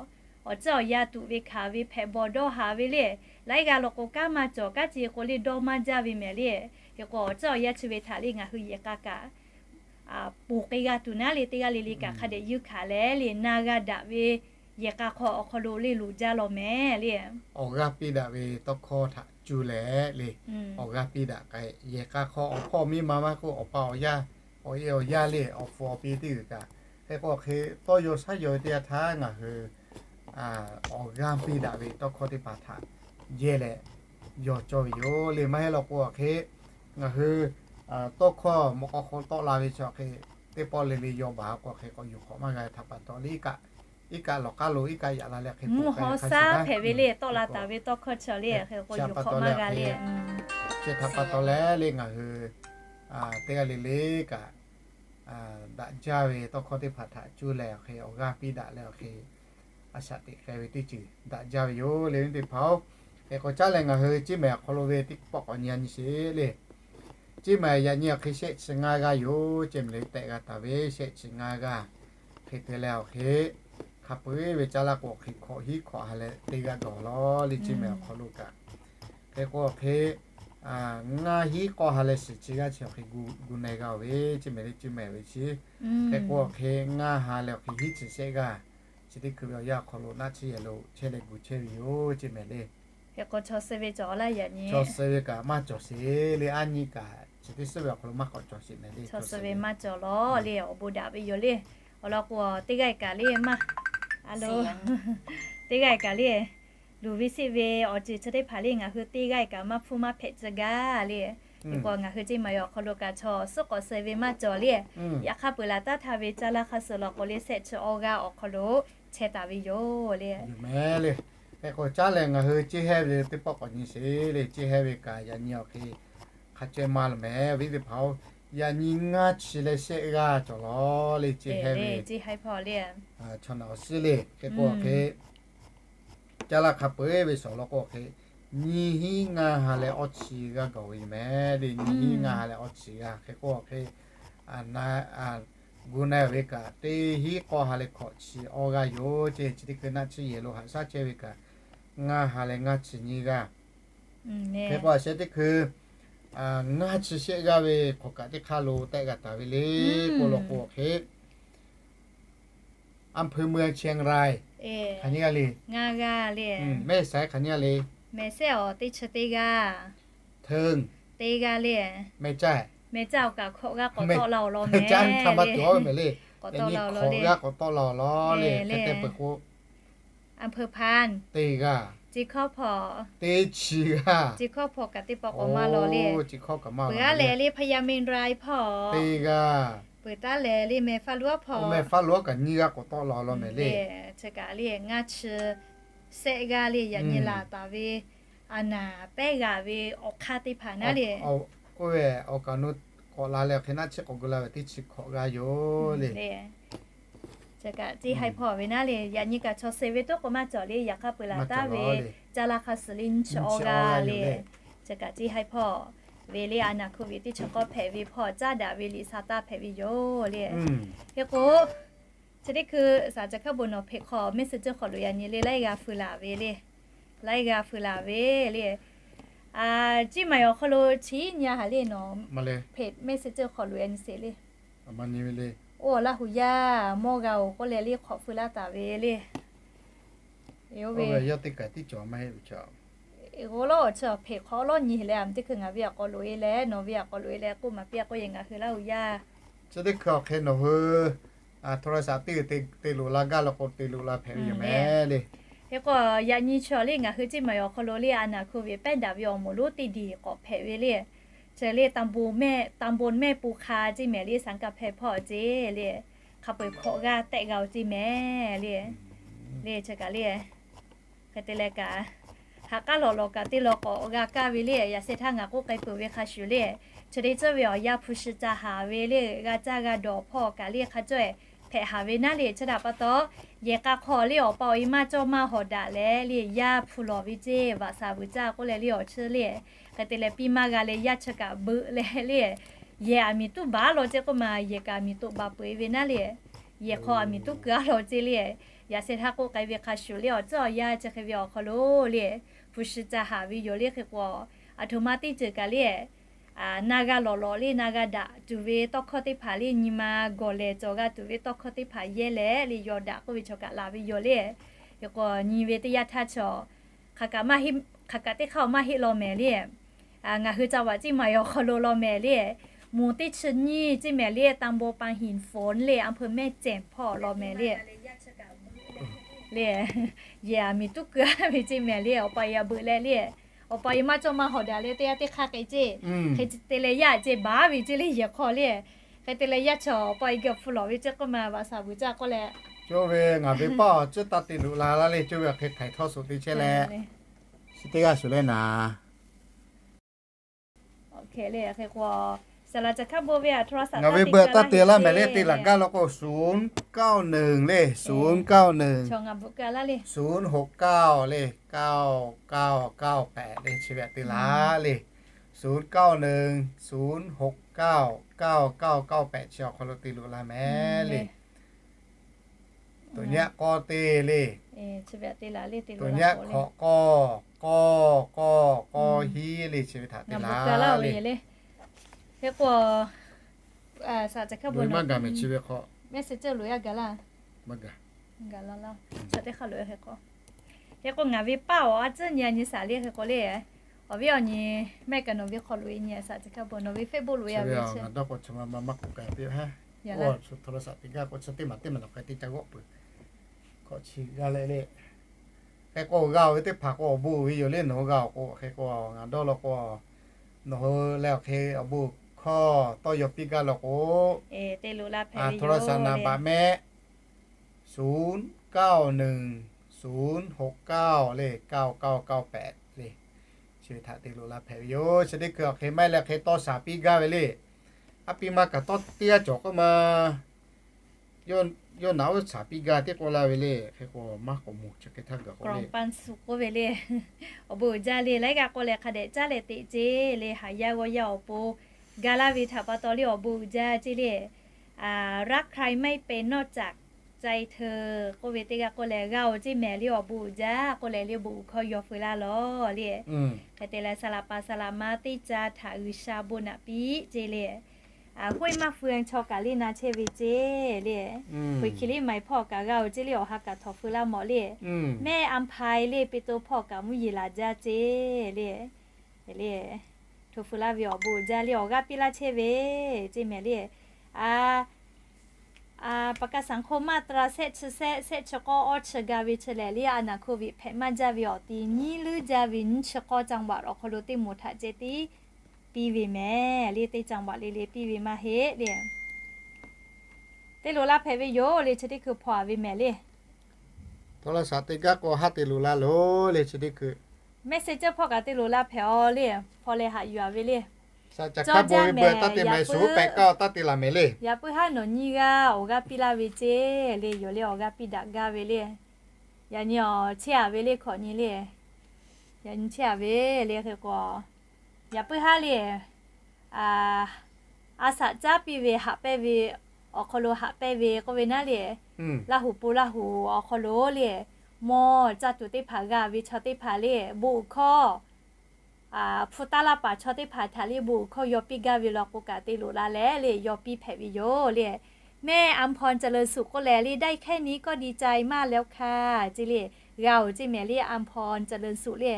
awˬ tcuhˉ awˬ yanˇ tuꞈ ve hkanˍ ve hpehꞈ bawˬ dawˇ haˍ ve le. Laiˉ g'aˇ law k'o kanˉ maˇ cawˬ, kanˉ ce k'o le dawˇ maˇ jaˇ ve mehˍ le. Hk'e k'o awˬ tcuhˉ awˬ yanˇ chi ve htaꞈ le ngaˬ hui yehˬ k'a kaꞈ ponˬ k'ai g'a tuˬ naˉ le teˇ g'aˇ le le kaꞈ hk'a dehꞈ yuˇ hkanˍ leh le na g'a daꞈ ve yehˬ k'a hk'aw awˬ hk'aw lo le loˍ jaˇ law mehˍ le. Awˬ g'aˇ piˇ daꞈ ve tawˇ hkawˇ htaꞈ cuˇ leh le, awˬ g'aˇ piˇ daꞈ k'ai yehˬ k'a hk'aw awˬ hpawˇ miˇ ma maˇ k'oˆ awˬ pa awˬ yaˇ awˬ e awˬ yaˇ le awˬ pu awˬ pi teˇ g'uiˬ kaꞈ, hk'e k'o hk'e tawˇ yaw shaˉ yaw ve teˇ yanˇ htaˇ ngaˬ hui awˬ g'aˇ piˇ daꞈ ve tawˇ hkawˇ teˇ hpaˍ htaꞈ yehˇ leh yaw cawˇ ve yoˬ le. Maˇ heˆ law k'o hk'e ngaˬ hui tawˇ hkawˇ mawꞈ k'aw hk'aw tawˆ la ve chi hk'e teˇ pawˆ le le yaw baˬ k'o hk'e k'awꞈ yuˬ hk'awꞈ maˇ g'a ve htaꞈ pa taw le, iˉ kaˆ iˉ kaˆ lawˬ k'aˉ lo iˉ kaˆ yaꞈ la leh hk'e mvuhˇ haw shaˉ hpehꞈ ve le tawˆ la taˍ ve tawˇ hkawˇ chi le hk'e k'o yuˬ hk'awꞈ maˇ g'a le. Chi htaꞈ pa taw leh le ngaˬ hui teˇ g'aˇ le le kaꞈ daꞈ jaˇ ve tawˇ hkawˇ teˇ hpaˍ htaꞈ cuˇ leh awˬ hk'e awˬ g'aˇ piˇ daꞈ leh awˬ hk'e a shaꞈ teꞈ k'ai ve teˇ ceuˬ daꞈ jaˇ ve yoˬ le. Teˇ hpaˍ-oˬ, hk'e k'o caˉ leh ngaˬ hui Ciˇ mehˍ awˬ hk'aw lo ve teˇ pawˆ k'awꞈ nyi nyi sheˍ le. Ciˇ mehˍ yaꞈ nyi awˬ hk'e shehˆ chi ngaˇ g'aˇ yoˬ. Ciˇ mehˍ le tehꞈ g'a taˍ ve shehˆ chi ngaˇ g'aˇ hk'e te leh awˬ hk'e hk'a peu-eˬ ve caˇ laˇ k'o awˬ hk'e hkawꞈ hiˉ hkawꞈ ha leh te g'a dawˬ lawˬ le Ciˇ mehˍ awˬ hk'aw lo kaꞈ. Hk'e k'o awˬ hk'e ngaˇ hiˉ k'awˇ ha leh shiˍ chi g'aˇ chi awˬ hk'e gu na-e g'a-oˬ ve Ciˇ mehˍ le Ciˇ mehˍ ve chi. Hk'e k'o awˬ hk'e ngaˇ ha leh awˬ hk'e hiˉ chi shehˆ g'aˇ chi teˇ hkui ve awˬ yanˇ awˬ hk'aw lo naˆ tsuhˇ yehˬ lo chehˇ leh gu chehˇ ve yoˬ Ciˇ mehˍ le. Hk'e k'o chaw suh ve cawˬ laˇ yaꞈ nyi. Chaw suh ve kaꞈ maˇ cawˬ sheˍ le, aˉ nyi kaꞈ chi teˇ suhˉ ve awˬ hk'aw lo maˇ k'awꞈ cawˬ sheˍ mehˍ le. Chaw suh ve maˇ cawˬ lawˬ le awˬ bon daꞈ ve yoˬ le. Awˬ lawn k'o teˇ g'aˇ kaꞈ le maˇ a lo teˇ g'aˇ kaꞈ le luˬ ve sheˆ ve awˬ ceuˬ chi teˇ hpaˍ le ngaˬ hui teˇ g'aˇ kaꞈ maˇ hpfuhˇ maˇ hpehꞈ tcuh gaˇ le. Hk'e k'o ngaˬ hui Ciˇ mehˍ awˬ hk'aw lo kaꞈ chaw suhˉ k'awꞈ suh ve maˇ cawˬ le. Yaꞈ hk'aˇ peuˬ laˬ taˉ htaˇ ve caˇ laˇ hk'a suhˍ law k'o le shehˆ chi awˇ g'aˇ awˬ hk'aw lo chehˇ taˍ ve yoˬ le. Mehˍ le. Hk'e k'o caˉ leh ngaˬ hui Ciˇ hehnˇ ve teˇ pawˆ k'awꞈ nyi sheˍ le. Ciˇ hehnˇ ve kaꞈ yaꞈ nyi awˬ hk'e hk'a ceh maˇ lawˬ mehˍ ve teˇ hpaˍ-oˬ, yaꞈ nyi ngaˇ chi leh shehˆ g'aˇ cawˬ lawˬ le Ciˇ hehnˇ ve. Chaw naˬ awˬ suhˉ le. Hk'e k'o awˬ hk'e caˇ laˇ hk'a peu-eˬ ve shawˍ law k'o awˬ hk'e nyiˇ hinˉ ngaˇ ha leh awˇ chi g'aˇ gaˬ ve yoˬ mehˍ le. Nyiˇ hinˉ ngaˇ ha leh awˇ chi g'aˇ hk'e k'o awˬ hk'e gu na-e ve kaꞈ teˇ hinˉ k'awˇ ha leh hkawꞈ chi awˇ g'aˇ yoˬ ce. Chi teˇ hkui naˆ tsuhˇ yehˬ lo haꞈ shaˉ chehˇ ve kaꞈ ngaˇ ha leh ngaˇ chi nyiˇ g'aˇ. Hk'e k'o a sheh teˇ hkui ngaˇ chi shehˆ g'aˇ ve hk'awꞈ kaꞈ teˇ hk'aˇ lo tehꞈ g'a taˍ ve le k'o law k'o awˬ hk'e อำเภอเมืองเชียงราย hk'aˬ nyiˇ g'aˇ le. Ngaˇ g'aˇ le. Mehˆ saiˉ hk'aˬ nyiˇ g'aˇ le. Mehˬ sehˉ awˬ teˇ chi teˇ g'aˇ. Hteˇ. Teˇ g'aˇ le. Mehˬ caˇ. Mehˬ caˇ awˬ kaꞈ hkawꞈ g'aˇ k'awꞈ tawˆ la awˬ lawn mehˍ le. K'awꞈ tawˆ la awˬ lawn le. Hk'awꞈ g'aˇ k'awꞈ tawˆ la awˬ lawn le. Hk'e te peuˬ k'o อำเภอพาน teˇ g'aˇ. Chi hkawˇ hpawˇ. Teˇ chi g'aˇ. Chi hkawˇ hpawˇ kaꞈ teˇ pawˆ k'awꞈ maˇ lawˬ le. Peuˬ g'aˇ lehˬ le พญาเมรุ hpawˇ. Teˇ g'aˇ. Peuˬ taˉ lehˬ le แม่ฟ้าหลวง hpawˇ. แม่ฟ้าหลวง kaꞈ nyiˇ g'aˇ k'awꞈ tawˆ la awˬ lawn mehˍ le. Chi kaꞈ le ngaˇ chi shehˆ g'aˇ le yaꞈ nyi laˬ taˍ ve a naˍ pehˉ g'a ve awˬ hk'aˇ teˇ hpaˍ naˉ le. Oˇ ve awˬ kaˍ nu k'awꞈ la leh awˬ hk'e naˆ tsuhˇ k'awꞈ gu la ve teˇ chi hkawꞈ g'aˇ yoˬ le. Chi kaꞈ teˇ haiˉ hpawˇ ve naˉ le. Yaꞈ nyi kaꞈ chaw suh ve toˉ k'o maˇ cawˬ le. Yaꞈ hk'aˇ peuˬ laˬ taˉ ve caˇ laˇ hk'a suhˍ le nyiˇ chi awˇ g'aˇ le. Chi kaꞈ teˇ haiˉ hpawˇ ve le a naˍ hk'oˆ ve teˇ chi k'awˇ hpehꞈ ve hpawˇ caˇ daꞈ ve liꞈ sha taˇ hpehꞈ ve yoˬ le. Hk'e k'o chi teˇ hkui shaˍ ca hkaˉ bon nawˬ hpeꞈ hk'aw mehˆ suh ceuˇ hk'awꞈ loꞈ yaꞈ nyi le laiˉ g'a feu laˬ ve le. Laiˉ g'a feu laˬ ve le. Ciˇ maˬ awˬ hk'aw lo chi nyi a haˍ le nawˬ hpeꞈ mehˆ suh ceuˇ hk'awꞈ loꞈ yaꞈ nyi sheˍ le. Oˇ awˬ Laˇ huˍ yaˇ mawˇ g'a-oˬ k'oˆ leh le hk'awꞈ feu laˇ taˍ ve le. Oˇ ve yawˇ teˇ kaꞈ tiˉ cawˬ maˇ heˆ ve chaw. G'awˇ lawˉ awˬ chi hpeꞈ hk'awꞈ lawˉ nyi leh a teˇ hkui ngaˬ ve awˬ hk'aw loꞈ e leh nawˬ ve awˬ hk'aw loꞈ e leh k'oˆ maˍ piˇ a k'oˆ yehˬ ngaˬ hui Laˇ huˍ yaˇ. Chi teˇ hkui awˬ hk'e nawˬ hui โทรศัพท์ teˇ g'uiˬ te loꞈ la gaˇ law k'o te loꞈ la hpehꞈ ve yoˬ mehˍ le. Hk'e k'o yaꞈ nyi chi awˬ le ngaˬ hui Ciˇ maˬ awˬ hk'aw lo le a naˍ hk'oˆ ve pehˉ daꞈ ve awˬ moˍ lonˉ teˇ diˬ k'awꞈ hpehꞈ ve le. Chi le ตำบลแม่ ตำบลแม่ปูคา Ciˇ mehˍ le สังกำแพง hpawˇ ce le. Hk'a peu-eˬ hkawꞈ g'aˇ tehꞈ g'a-oˬ ce mehˍ le. Le chi kaꞈ le hk'e te leh kaꞈ ha k'aˉ lawꞈ lawꞈ kaꞈ teˇ lawꞈ k'awꞈ g'a kaˇ ve le. Yaꞈ sheh htaˇ ngaˬ k'oˆ k'ai peuˬ ve hk'a shuˍ le, chi teˇ ceuˇ ve awˬ yaˇ hpu shi ca haˍ ve le g'a caˇ g'a dawˬ hpawˇ kaꞈ le hk'a cawˇ-e hpehꞈ haˍ ve naˉ le. Chi htaꞈ pa taw yehˬ k'a hk'aw le awˬ pa awˬ e maˇ cawˇ maˇ hawˍ daꞈ leh le yaˇ hpu lawˬ ve ceˇ vaꞈ shaˍ vuiˬ caˇ k'oˆ leh le awˬ chi le hk'e te leh piˇ maˇ g'a leh yaˇ chi kaꞈ beuꞈ leh le yehˬ aˬ miˍ tuˉ baˬ law ceˇ k'oˆ ma yehˬ kaꞈ aˬ miˍ toꞈ baˬ peuˬ e ve naˉ le. Yehˬ hk'aw aˬ miˍ tuˉ keu-a law ceˇ le. Yaꞈ sheh htaˇ k'oˆ k'ai ve hk'a shuˍ le awˬ tcuhˉ awˬ yaˇ chi hk'e ve awˬ hk'aw lo le hpu shi ca haˍ ve yoˬ le. Hk'e k'o aˬ htoꞈ ma teˇ ceuˬ kaꞈ le na g'a lawꞈ lawꞈ le na g'a daꞈ tuˬ ve tawˇ hkawˇ teˇ hpaˍ le nyi ma gawˬ lehˬ cawˬ g'a tuˬ ve tawˇ hkawˇ teˇ hpaˍ yehˇ leh le yaw daꞈ k'oˆ ve chaw kaꞈ laˬ ve yoˬ le. Hk'e k'o nyi ve teˇ yanˇ htaˇ chaw hk'aˬ kaꞈ teˇ hk'aˇ awˬ maˇ heˆ law mehˍ le. Ngaˬ hui ca vaꞈ Ciˇ maˬ awˬ hk'aw lo law mehˍ le. Mvuhˬ teˇ chi nyiˇ ceˇ mehˍ le, ตำบลปางหินฝน le, อำเภอแม่แจ่ม hpawˇ law mehˍ le. Le, yehˬ aˬ miˍ tuˉ keu-a ve ceˇ mehˍ le, awˬ pa yaˇ beuꞈ leh le. Awˬ pa yaˇ maˇ cawˇ maˇ hawˍ daꞈ leh teˇ g'aˇ teˇ hk'aˇ k'ai ceˇ. Hk'e te leh yaˇ ceˇ baˬ ve ceˇ le yehˬ hk'aw le. Hk'e te leh yaˇ chaw awˬ pa yaˇ geh hpu lawˬ ve ceˇ k'oˆ ma, vaꞈ shaˍ vuiˬ caˇ k'oˆ leh, cawˇ ve ngaˬ ve paˇ awˬ ciˉ taˇ te loꞈ la laˇ le, cawˇ ve awˬ hk'e htaiˍ htawˇ suhˍ te chehˇ leh, chi teˇ g'aˇ shuˍ leh naˍ. Ngaˬ ve beuꞈ taˇ te laˇ mehˍ le, te laˬ gaˇ law k'o, ศูนย์เก้าหนึ่ง le, ศูนย์เก้าหนึ่ง ศูนย์หกเก้า le, เก้าเก้าเก้าแปด le, chi ve htaꞈ te laˇ le. ศูนย์เก้าหนึ่ง ศูนย์หกเก้า เก้าเก้าเก้าแปด chi awˬ hk'aw lo te loꞈ la mehˍ le. ตัวเนี้ย k'awˇ teˇ le, ตัวเนี้ย hkawꞈ k'awˇ, k'awˇ k'awˇ k'awˇ hiˉ le, chi ve htaꞈ te laˇ le. Hk'e k'o, maˇ gaˬ mehˍ chi ve hk'aw, message loꞈ yaˇ gaˬ laˇ. Hk'e k'o ngaˬ ve paˇ awˬ a ciˉ nyi a nyi shaˍ le hk'e k'o le, awˬ viˉ awˬ nyi mehˆ kaꞈ nawˬ ve hk'aw loꞈ e nyi a shaˍ chi hk'e bon nawˬ ve Facebook loꞈ e a ve chi. Ngaˬ dawˇ k'o chi ma ma maˇ k'oˆ kaꞈ te ha. Oˇ, htoꞈ la shaˍ teˇ g'aˇ k'o chi teˇ maˬ teˇ maˬ nawˬ k'ai te ca g'awˆ peuˬ. Hk'aw chi g'a leh le. Hk'e k'o g'a-oˬ ve teˇ hpaˍ k'o awˬ bon uiˍ ve yoˬ le, nawˬ hui g'a-oˬ k'o. Hk'e k'o ngaˬ dawˇ law k'o, nawˬ hui leh awˬ hk'e awˬ bon hkawˇ tawˇ yaw piˇ gaˇ law k'o, โทรศัพท์ navˇ baꞈ mehˆ ศูนย์เก้าหนึ่ง ศูนย์หกเก้า le, เก้าเก้าเก้าแปด le, chi ve htaꞈ te loꞈ la hpehꞈ ve yoˬ. Chi teˇ hkui awˬ hk'e maˇ heˆ leh hk'e tawˇ shaˍ piˇ gaˇ ve le. Aˉ piˇ maˇ kaꞈ tawˇ teˇ g'aˇ cawˬ k'oˆ ma, yawˇ naꞈ oˉ shaˍ piˇ gaˇ teˇ k'oˆ laˇ ve le. Hk'e k'o maˇ k'awꞈ moˬ chi hk'e htaˇ gaˬ k'oˆ le. Awˬ bon uiˍ jaˇ le, laiˉ g'aˇ k'oˆ leh hk'a dehꞈ caˉ leh teꞈ ceˇ le, haˍ yaˇ g'awˇ yaˇ awˬ pon gaˬ laˇ ve htaꞈ pa taw le awˬ bon uiˍ jaˇ ceˇ le. รักใครไม่เป็นนอกจากใจเธอ k'oˆ ve teˇ g'aˇ k'oˆ leh g'a-oˬ ceˇ mehˍ le, awˬ bon uiˍ jaˇ k'oˆ leh le bon uiˍ hkawˇ yaw feu laˇ lawˬ le. Hk'e te leh saˍ laꞈ paˍ saˍ laꞈ ma teˇ ca htaꞈ G'uiˬsha bon naꞈ piˇ ceˇ le. Hoˆ maˇ feu chaw kaꞈ le na chehˇ ve ceˇ le. Hk'e hk'e le maiˍ hpawˇ kaꞈ g'a-oˬ ceˇ le, awˬ ha kaꞈ htawnˍ feu laˇ mawˬ le. Mehˆ a hpaˍ le, Peˍtruˆ hpawˇ kaꞈ mvuhˇ yeˬ laˬ jaˇ ceˇ le. Le, htawnˍ feu laˇ ve awˬ bon uiˍ jaˇ le, awˬ g'aˇ piˇ laˇ chehˇ ve ceˇ mehˍ le. A, ประกันสังคม มาตรา shehˆ chi shehˆ, shehˆ chi k'awˇ, awˇ chi ga ve chi lehˬ le, a naˍ โควิด hpehꞈ maˇ jaˇ ve awˬ ti nyiˇ leuˉ jaˇ ve nyiˇ chi k'awˇ จังหวัด awˬ hk'aw lo teˇ moˍ htaꞈ ceh tiˉ piˇ ve mehˍ le, teˇ จังหวัด le le piˇ ve maˇ heˆ le. Teˇ loꞈ la hpehꞈ ve yoˬ le, chi teˇ hkui hpaw-a ve mehˍ le. Htaw la shaˍ teˇ gaˇ k'o haˉ te loꞈ la loˬ le, chi teˇ hkui message hpawˇ kaꞈ te loꞈ la hpehꞈ-aw le, hpaw leh haꞈ yuˬ-a ve le. Shaˍ caˬ hkaˉ bon ve beuꞈ taˇ te mehˍ, shuˍ pehꞈ kaˇ-aw taˇ te laˬ mehˍ le. Yaꞈ puiˉ haˉ nawˬ nyiˇ g'aˇ awˬ g'aˇ piˇ laˇ ve ceˇ le, yawˬ le awˬ g'aˇ piˇ daꞈ gaˇ ve le. Yaꞈ nyi awˬ chehˇ-a ve le hkawꞈ nyi le. Yaꞈ nyi chehˇ-a ve le hk'e k'o, yaꞈ puiˉ haˉ le, a shaꞈ caˉ piˇ ve haꞈ pehnˇ ve awˬ hk'aw lo haꞈ pehnˇ ve k'oˆ ve naˉ le, Laˇ huˍ pon Laˇ huˍ awˬ hk'aw lo le, mawˇ caˇ tuˬ teˇ hpaˍ g'a ve chaw teˇ hpaˍ le, bon uiˍ hkawˇ hpu taˇ laˇ paˍ chaw teˇ hpaˍ htaꞈ le bon uiˍ hkawˇ yaw piˇ gaˇ ve law k'o kaꞈ te loꞈ la leh le yaw piˇ hpehꞈ ve yoˬ le. แม่อำพร เจริญสุข k'oˆ leh le, ได้แค่นี้ก็ดีใจมากแล้วค่ะ ceˇ le. G'a-oˬ ceˇ mehˍ le, อำพร เจริญสุข le.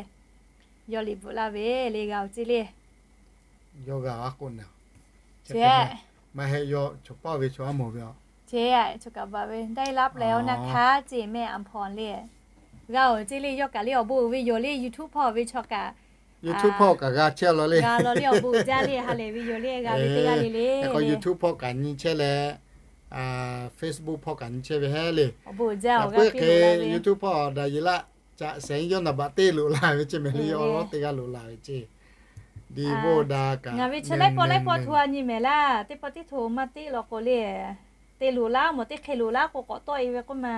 Yawˇ liꞈ bvuhꞈ laˇ ve le, g'a-oˬ ceˇ le. Yawˇ g'a-a k'o na, maˇ heˆ, yawˇ chaw paˇ ve chaw aˉ moˍ ve a, chaw kaꞈ baˬ ve ได้รับแล้วนะคะ ceˇ แม่อำพร le. G'a-oˬ ceˇ le, yawˇ kaꞈ le awˬ bon uiˍ ve yoˬ le, YouTube hpawˇ ve chaw kaꞈ, YouTube hpawˇ kaꞈ g'a chehˇ law le, g'a law le, awˬ bon uiˍ jaˇ le, ha lehˬ ve yoˬ le, g'a ve teˇ g'aˇ le le. K'o YouTube hpawˇ kaꞈ nyi chehˇ leh, Facebook hpawˇ kaꞈ nyi chehˇ ve heˆ le. Awˬ bon uiˍ jaˇ, awˬ g'aˇ piˇ loꞈ la ve. YouTube hpawˇ daꞈ yeˬ laˇ, caꞈ shehˍ yawˇ naˍ baꞈ teˇ loꞈ la ve ceˇ mehˍ le, awˬ lawˉ teˇ g'aˇ loꞈ la ve ceˇ. Diˬ voˇ daꞈ kaꞈ ngaˬ ve chi laiˉ pawˆ laiˉ pawˆ hto-a nyi mehˍ laˇ, teˇ pawˆ tiˉ hto maˇ teˇ law k'o le. Te loꞈ laˇ mawˬ, teˇ hk'e loꞈ laˇ k'o k'awꞈ tawˆ-e ve k'oˆ ma.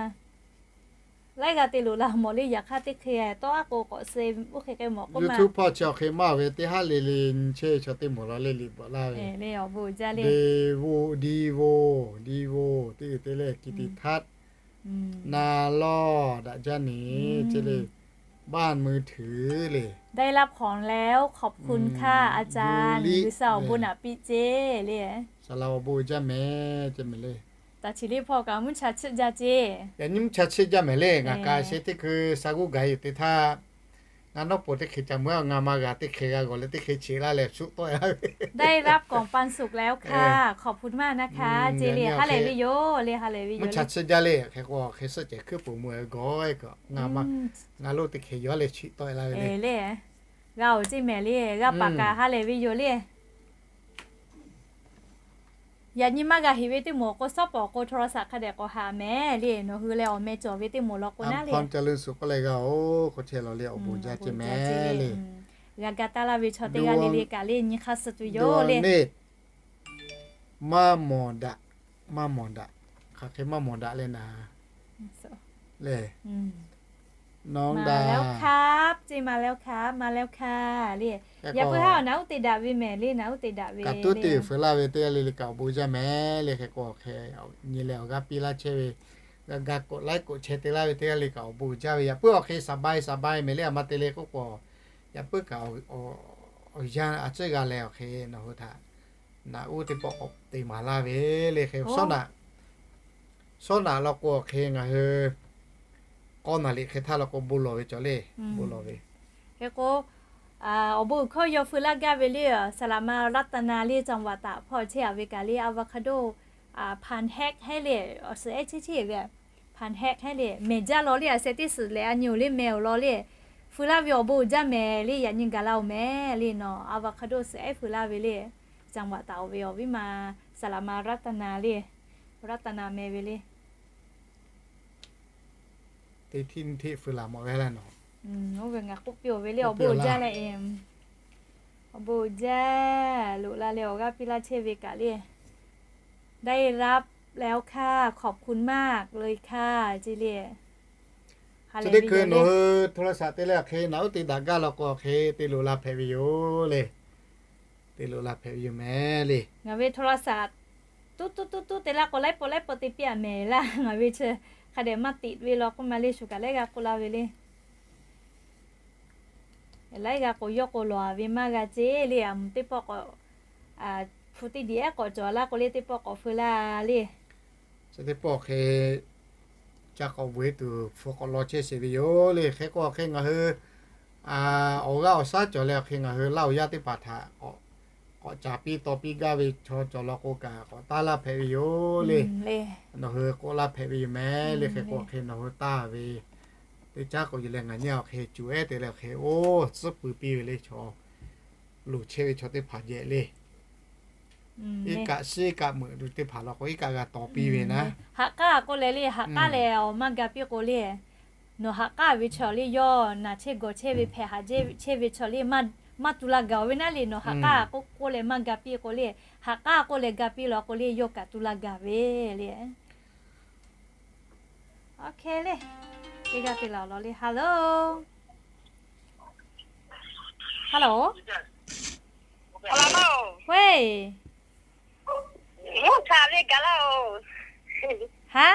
Laiˉ g'aˇ te loꞈ la mawˬ le, yaꞈ hk'aˇ teˇ hk'e tawˆ-a k'o k'awꞈ se oˇ hk'e k'ai mawˬ k'oˆ ma. YouTube hpawˇ chi awˬ hk'e maˇ ve teˇ haˉ le le nyi chehˇ ve chaw teˇ moˍ law le, liꞈ bvuhꞈ laˇ ve le, awˬ bon uiˍ jaˇ le. Diˬ voˇ, diˬ voˇ, diˬ voˇ teˇ g'uiˬ te le, กิติทัศน์ Na lawˇ daꞈ jaˇ neˬ ceˇ le, บ้านมือถือ le, ได้รับของแล้ว ขอบคุณค่ะอาจารย์ G'uiˬsha awˬ bon naꞈ piˇ ceˇ le. Saˍ laꞈ awˬ bon uiˍ jaˇ mehˍ ceˇ mehˍ le. Taꞈ chi le hpawˇ kaꞈ mvuhˇ cha chiˆ jaˇ ceˇ. Yaꞈ nyi mvuhˇ cha chiˆ jaˇ mehˍ le, ngaˬ kaꞈ sheh teˇ hkui sha g'uˇ gaˬ yuˬ te htaˇ, Ngaˬ nawˉ pon teˇ hk'e ca mui-a, ngaˬ ma g'a teˇ hk'e g'a g'awˬ leh teˇ hk'e cheꞈ laˇ leh shu tawˆ-e laˇ ve. ได้รับของปันสุขแล้วค่ะ ขอบคุณมากนะคะ Ceˇ le, ha lehˬ ve yoˬ le, ha lehˬ ve yoˬ. Mvuhˇ cha chi jaˇ le, hk'e k'o hk'e suhˆ cehˬ hkuiˉ puˍ mui gawˬ-e kaꞈ, ngaˬ ma, ngaˬ lo teˇ hk'e yawˇ leh cheꞈ tawˆ-e laˇ ve le. G'a-oˬ ceˇ mehˍ le, g'a paˍ kaꞈ ha lehˬ ve yoˬ le. Yaꞈ nyi maˇ g'a heꞈ ve teˇ moˍ k'o, sawˉ pawˍ k'o โทรศัพท์ hk'a dehꞈ k'awꞈ haꞈ mehˍ le, nawˬ hui leh awˬ meh cawˬ ve teˇ moˍ law k'o naˉ le. Hk'aw ca leuˆ suhˍ k'oˆ leh g'a-oˬ, hk'aw chehˇ law le, awˬ bon jaˇ ceˇ mehˍ le. G'a ga taˇ laˇ ve chaw teˇ g'aˇ le le kaꞈ le, nyi hk'aˇ suh tuˬ yoˬ le. Maˇ mawˬ daꞈ, maˇ mawˬ daꞈ, hk'aˬ hk'e maˇ mawˬ daꞈ leh naˍ le. มาแล้วครับ ceˇ, มาแล้วครับ มาแล้วค่ะ le. Yaꞈ puiˉ haˉ awˬ naˍ uˉ te daꞈ ve mehˍ le, naˍ uˉ te daꞈ ve kaꞈ tuˉ te fuiˍ laˇ ve teˇ g'aˇ le le kaꞈ awˬ bon jaˇ mehˍ le. Hk'e k'o hk'e nyi leh awˬ g'aˇ piˇ laˇ chehˇ ve, g'a ga k'oꞈ laiˉ k'oꞈ chehˇ te laˇ ve teˇ g'aˇ le kaꞈ awˬ bon jaˇ ve. Yaꞈ puiˉ awˬ hk'e สบาย สบาย mehˍ le, a ma te le k'oˆ k'o, yaꞈ puiˉ kaꞈ awˬ yanˇ a ciˉ g'a leh awˬ hk'e nawˬ hui htaꞈ naˍ uˉ teˇ pawˆ k'awꞈ te maˍ laˇ ve le. Hk'e sawˉ naꞈ, sawˉ naꞈ law k'o hk'e ngaˬ hui k'awˇ naˍ liꞈ hk'e htaˇ law k'o bon lawˬ ve cawˬ le, bon lawˬ ve. Hk'e k'o, awˬ bon uiˍ hkawˇ yaw feu laˇ gaˇ ve le, สระมารัตนา le, จังหวัดตาก hpawˇ chehˇ-a ve kaꞈ le, avocado พันแฮก heˆ le, awˬ suhˍ ehˉ chehˇ chehˇ ve พันแฮก heˆ le, mehˍ jaˇ law le, a sheh teˇ suhˍ lehˬ a nyi-oˬ le mehˍ-oˬ law le, feu laˇ ve awˬ bon uiˍ jaˇ mehˍ le, yaꞈ nyi gaˬ la-oˬ mehˍ le. Nawˬ avocado suhˍ ehˉ feu laˇ ve le, จังหวัดตาก ve awˬ viˉ ma สระมารัตนา le, รัตนา meh ve le. Teˇ htiˆ nyiˇ htiˆ feu laˬ mawˬ ve le nawˬ. Oˇ ve ngaˬ k'oˆ piˇ-oˬ ve le, awˬ bon uiˍ jaˇ leh, awˬ bon uiˍ jaˇ, loꞈ la leh awˬ g'aˇ piˇ laˇ chehˇ ve kaꞈ le. ได้รับแล้วค่ะ ขอบคุณมากเลยค่ะ ceˇ le. Chi teˇ hkui nawˬ hui โทรศัพท์ te leh awˬ hk'e naˍ uˉ te daꞈ gaˇ law k'o awˬ hk'e te loꞈ la hpehꞈ ve yoˬ le. Te loꞈ la hpehꞈ ve yoˬ mehˍ le. Ngaˬ ve โทรศัพท์ tuˉ tuˉ tuˉ tuˉ te laˇ k'o laiˉ pawˆ laiˉ pawˆ te piˇ-a mehˍ laˇ. Ngaˬ ve chi hk'a dehꞈ maˇ tiꞈ ve law k'oˆ ma le, shu kaꞈ laiˉ g'a k'oˆ laˇ ve le. Laiˉ g'a k'o yawˇ k'o lawˬ-a ve maˇ g'a ceˇ le, a mvuhˬ teˇ pawˆ k'awꞈ, hpu teˇ diꞈ ehˉ k'awꞈ cawˬ laˇ k'o le, teˇ pawˆ k'awꞈ feu laˇ le. Chi teˇ pawˆ hk'e ca k'awꞈ veuꞈ tuˬ hpu k'awꞈ law chehˇ sheˍ ve yoˬ le. Hk'e k'o hk'e ngaˬ hui awˬ g'aˇ awˬ shaˉ cawˬ leh awˬ hk'e ngaˬ hui Laˇ huˍ yaˇ teˇ hpaˍ htaꞈ k'awꞈ caˍ piˇ taw piˇ gaˇ ve chaw cawˬ law k'o kaꞈ k'awꞈ taˇ laˇ hpehꞈ ve yoˬ le. Nawˬ hui k'oˆ laˇ hpehꞈ ve yoˬ mehˍ le. Hk'e k'o hk'e nawˬ hui taˇ ve teˇ caˉ k'o yehˬ leh ngaˬ nyi awˬ hk'e cuˬ ehˉ te leh awˬ hk'e oˇ tcuhˉ pui piˇ ve le, chaw loˍ chehˇ ve chaw teˇ hpaˍ jehˬ le. Iˉ kaˆ shiˉ kaˆ meuꞈ teˇ hpaˍ law k'o iˉ kaˆ g'a taw piˇ ve naˉ. Haꞈ k'aˉ k'oˆ leh le, haꞈ k'aˉ lehˬ awˬ maˇ ga piˇ k'o le, nawˬ haꞈ k'aˉ ve chaw le yawˇ naˬ chehˇ gawˬ chehˇ ve hpehꞈ haꞈ chehˇ ve chaw le, maˇ tu la gaˬ-oˬ ve naˉ le. Nawˬ haꞈ k'aˉ k'oˆ k'oˆ leh maˇ ga piˇ k'o le, haꞈ k'aˉ k'oˆ leh ga piˇ law k'o le yawˇ kaꞈ tu la gaˬ ve le. Oˇ hk'e le, teˇ g'aˇ te laˬ law le. Hello, hello, weˇ, mvuhˇ htaꞈ ve gaˬ laˇ-oˬ. Ha,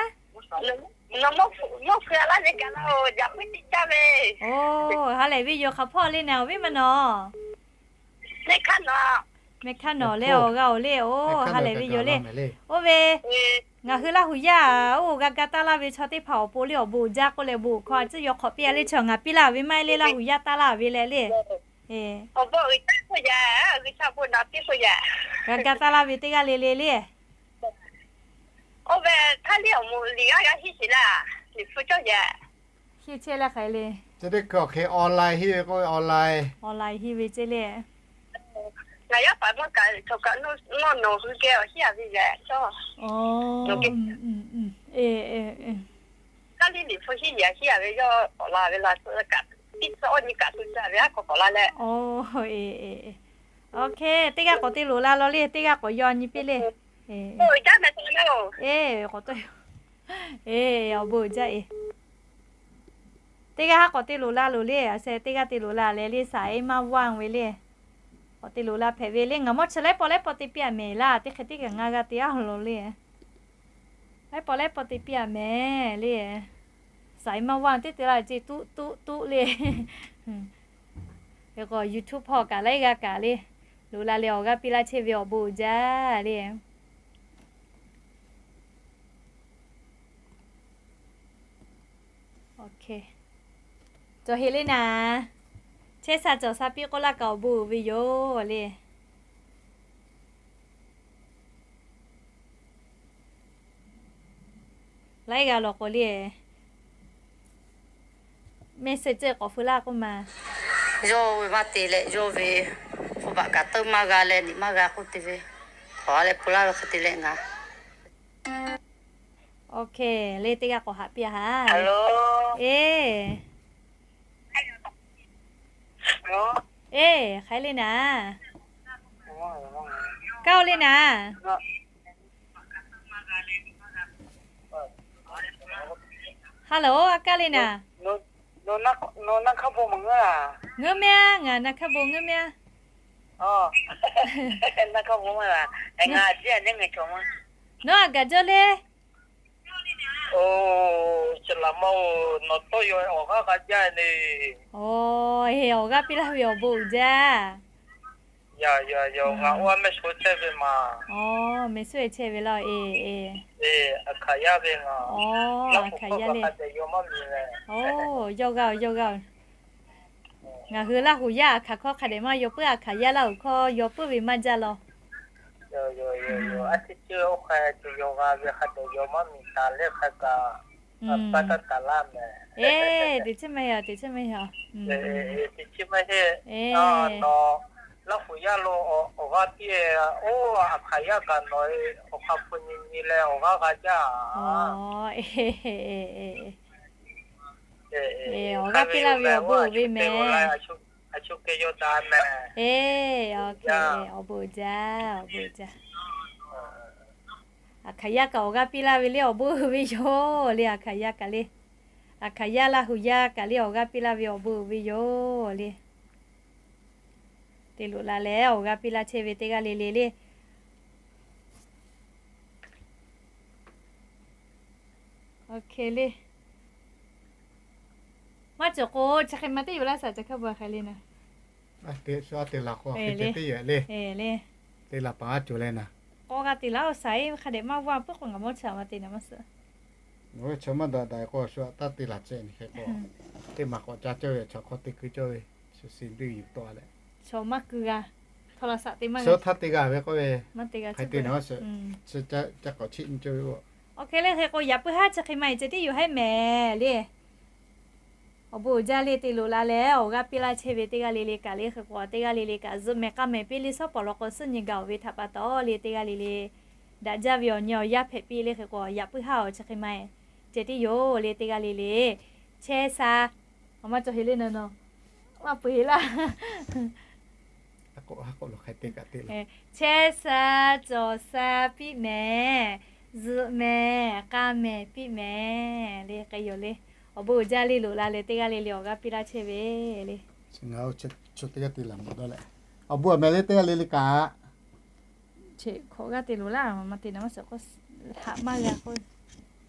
oˇ, ha lehˬ ve yoˬ hk'aˬ hpawˇ le naˬ awˬ viˉ ma nawˬ. Mehˆ hkanˇ nawˬ leh awˬ g'a-oˬ le. Oˇ, ha lehˬ ve yoˬ le. Oˇ ve, ngaˬ hui Laˇ huˍ yaˇ oˇ g'a ga taˇ laˇ ve chaw teˇ hpaˍ awˬ pon le awˬ bon uiˍ jaˇ k'oˆ leh bon hkawˇ a ciˉ yaw hk'awꞈ piˇ-a le. Chaw ngaˬ piˇ laˇ ve maˇ heˆ le, Laˇ huˍ yaˇ taˇ laˇ ve leh le. G'a ga taˇ laˇ ve teˇ g'aˇ le le le. Oˇ ve htaˇ liˇ awˬ moˍ liꞈ g'aˇ g'a hiˆ sheˍ laˇ, liꞈ hpu cawˇ yaꞈ. Hiˆ chehˇ leh hk'aˬ hk'e le. Chi teˇ hkui awˬ hk'e online hiˆ ve k'oˆ ve online. Online hiˆ ve ceˇ le. Ngaˬ yaˇ paˍ mawˇ kaꞈ chaw kaꞈ nawˇ nawˬ hui geh awˬ hiˆ-a ve yaꞈ cawˇ. Htaˇ liˇ liꞈ hpu hiˆ yaꞈ hiˆ-a ve yawˇ k'awꞈ la ve la tcuh kaꞈ, tiˇ tcuh awˇ nyi kaꞈ tcuh caˇ ve aˉ k'awꞈ k'awꞈ la leh. Oˇ, e, e, e. Oˇ hk'e teˇ g'aˇ k'awꞈ te loˍ la law le, teˇ g'aˇ k'awꞈ yaw nyi piˇ le. Oˇ, jaˇ meh te le. E, k'awꞈ te, e, awˬ bon uiˍ jaˇ e. Teˇ g'aˇ haˉ k'awꞈ te loˍ la loˬ le, a sheh teˇ g'aˇ te loˍ la leh le, สาย maˇ ว่าง ve le. K'awꞈ te loˍ la hpehꞈ ve le, ngaˬ mawˇ chi laiˉ pawˆ laiˉ pawˆ te piˇ-a mehˍ laˇ, teˇ hk'e teˇ kaꞈ ngaˬ g'a te-a loˬ le. Laiˉ pawˆ laiˉ pawˆ te piˇ-a mehˍ le. สาย maˇ ว่าง teˇ te la ceˇ tuˆ tuˆ tuˆ le. Hk'e k'o YouTube hpawˇ kaꞈ laiˉ g'aˇ kaꞈ le, loˍ la leh awˬ g'aˇ piˇ laˇ chehˇ ve awˬ bon uiˍ jaˇ le. Cawˬ heˍ le naˍ. Teˇ sha cawˬ sha piˇ k'oˆ laˇ kaꞈ awˬ bon uiˍ ve yoˬ le. Laiˉ g'a lawˬ k'o le, mehˆ shehˆ cehˇ k'awꞈ feu laˇ k'oˆ ma. Yawˇ ve maˇ te leh yawˇ ve k'oˆ baꞈ kaꞈ teuˇ maˇ g'a leh niꞈ maˇ g'a k'oˆ te ve, hk'awꞈ leh pu laˇ ve hk'e te leh ngaˬ. Oˇ hk'e le, teˇ g'aˇ k'awꞈ haꞈ piˇ a ha. Eˇ, eˇ, hk'aˬ hk'e le naˍ, kaˇ oˇ le naˍ. Hello, a kaˇ le naˍ. Ngeuˇ mehˇ, ngaˬ na hkaˇ bon ngeuˇ mehˇ. Nawˬ aꞈ gaˬ jaw le. Oˬ, eˇ, awˬ g'aˇ piˇ laˇ ve awˬ bon uiˍ jaˇ. Oˬ, mehˆ suˉ e chehˇ ve laˇ. Eˇ, aˬ hkaˍ yaˇ le. Oˬ, yawˇ g'aˇ oˬ, yawˇ g'aˇ oˬ. Ngaˬ hui Laˇ huˍ yaˇ aˬ hkaˍ hkawˇ hk'a dehꞈ maˇ yaw puiˉ, aˬ hkaˍ yaˇ Laˇ huˍ hkawˇ yaw puiˉ ve maˇ jaˇ law. Eˇ, teˇ chiˉ maˇ heˆ, teˇ chiˉ maˇ heˆ. Nawˬ Laˇ huˍ yaˇ lo awˬ g'aˇ piˇ, oˇ aˬ hkaˍ yaˇ kaꞈ nawˬ awˬ hk'a hpu nyi nyi leh awˬ g'aˇ g'a jaˇ. Awˬ g'aˇ piˇ laˇ ve awˬ bon uiˍ ve mehˍ. Eˇ, awˬ bon uiˍ jaˇ, awˬ bon uiˍ jaˇ. Aˬ hkaˍ yaˇ kaꞈ awˬ g'aˇ piˇ laˇ ve le, awˬ bon uiˍ ve yoˬ le, aˬ hkaˍ yaˇ kaꞈ le. Aˬ hkaˍ yaˇ Laˇ huˍ yaˇ kaꞈ le, awˬ g'aˇ piˇ laˇ ve awˬ bon uiˍ ve yoˬ le. Te loꞈ la leh awˬ g'aˇ piˇ laˇ chehˇ ve teˇ g'aˇ le le le. Oˇ hk'e le. Maˇ cawˬ k'o chi hk'e ma teˇ yoˬ laˇ shaˍ, ca hkaˇ bon hk'e le naˍ. Te laˬ k'o teˇ yoˬ le. Te laˬ paˍ a cawˬ leh naˍ. K'awꞈ g'a te laˬ oˬ, shaˍ e hk'a dehꞈ maˇ g'aˇ puiˉ k'o ngaˬ mawˇ chaꞈ maˇ te naˍ maˇ suhˍ. Chaw maˇ daꞈ daꞈ k'o shu aꞈ taˇ te laˬ ceh nyi hk'e k'o, teˇ maˬ k'awꞈ ca cawˇ ve, chaw hk'aw te keu cawˇ ve, shu si duˇ yuˬ tawˆ leh. Chaw maˇ keu g'a, htawˇ la shaꞈ te maˇ g'a, htaˇ te g'a ve k'oˆ ve, hk'e te naˍ maˇ suhˍ. Ca k'awꞈ chiˆ nyi cawˇ ve k'o. Oˇ hk'e le hk'e k'o yaꞈ puiˉ haˉ chi hk'e ma e ceh tiˉ yoˬ haiˉ mehˍ le. Awˬ bon uiˍ jaˇ le, te loꞈ la leh awˬ g'aˇ piˇ laˇ chehˇ ve teˇ g'aˇ le le kaꞈ le hk'e k'o, teˇ g'aˇ le le kaꞈ zuhꞈ mehˍ k'a mehˍ piˇ le, shawˉ pawˍ law k'o suhˉ nyi gaˬ oˬ ve htaꞈ pa taw le teˇ g'aˇ le le daꞈ jaˇ ve awˬ nyi awˬ yaˇ hpehꞈ piˇ le hk'e k'o, yaꞈ puiˉ haˉ awˬ chi hk'e ma e ceh tiˉ yoˬ le teˇ g'aˇ le le. Chehˇ sha, a maˇ cawˬ heˍ le naˍ nawˬ, maˇ peuˬ heˍ laˇ. Chehˇ sha, cawˬ sha piˇ mehˍ, zuhꞈ mehˍ k'a mehˍ piˇ mehˍ le k'ai yoˬ le. Awˬ bon uiˍ jaˇ le, loꞈ la leh teˇ g'aˇ le le awˬ g'aˇ piˇ laˇ chehˇ ve le. Ngaˬ hui chaw teˇ g'aˇ te laˬ mawˬ dawˇ leh, awˬ bon awˬ mehˍ le teˇ g'aˇ le le kaꞈ. Cheꞈ hk'awꞈ g'aˇ te loꞈ laˇ, maˇ te naˍ maˇ suhˍ k'o, haꞈ maˇ g'a k'o.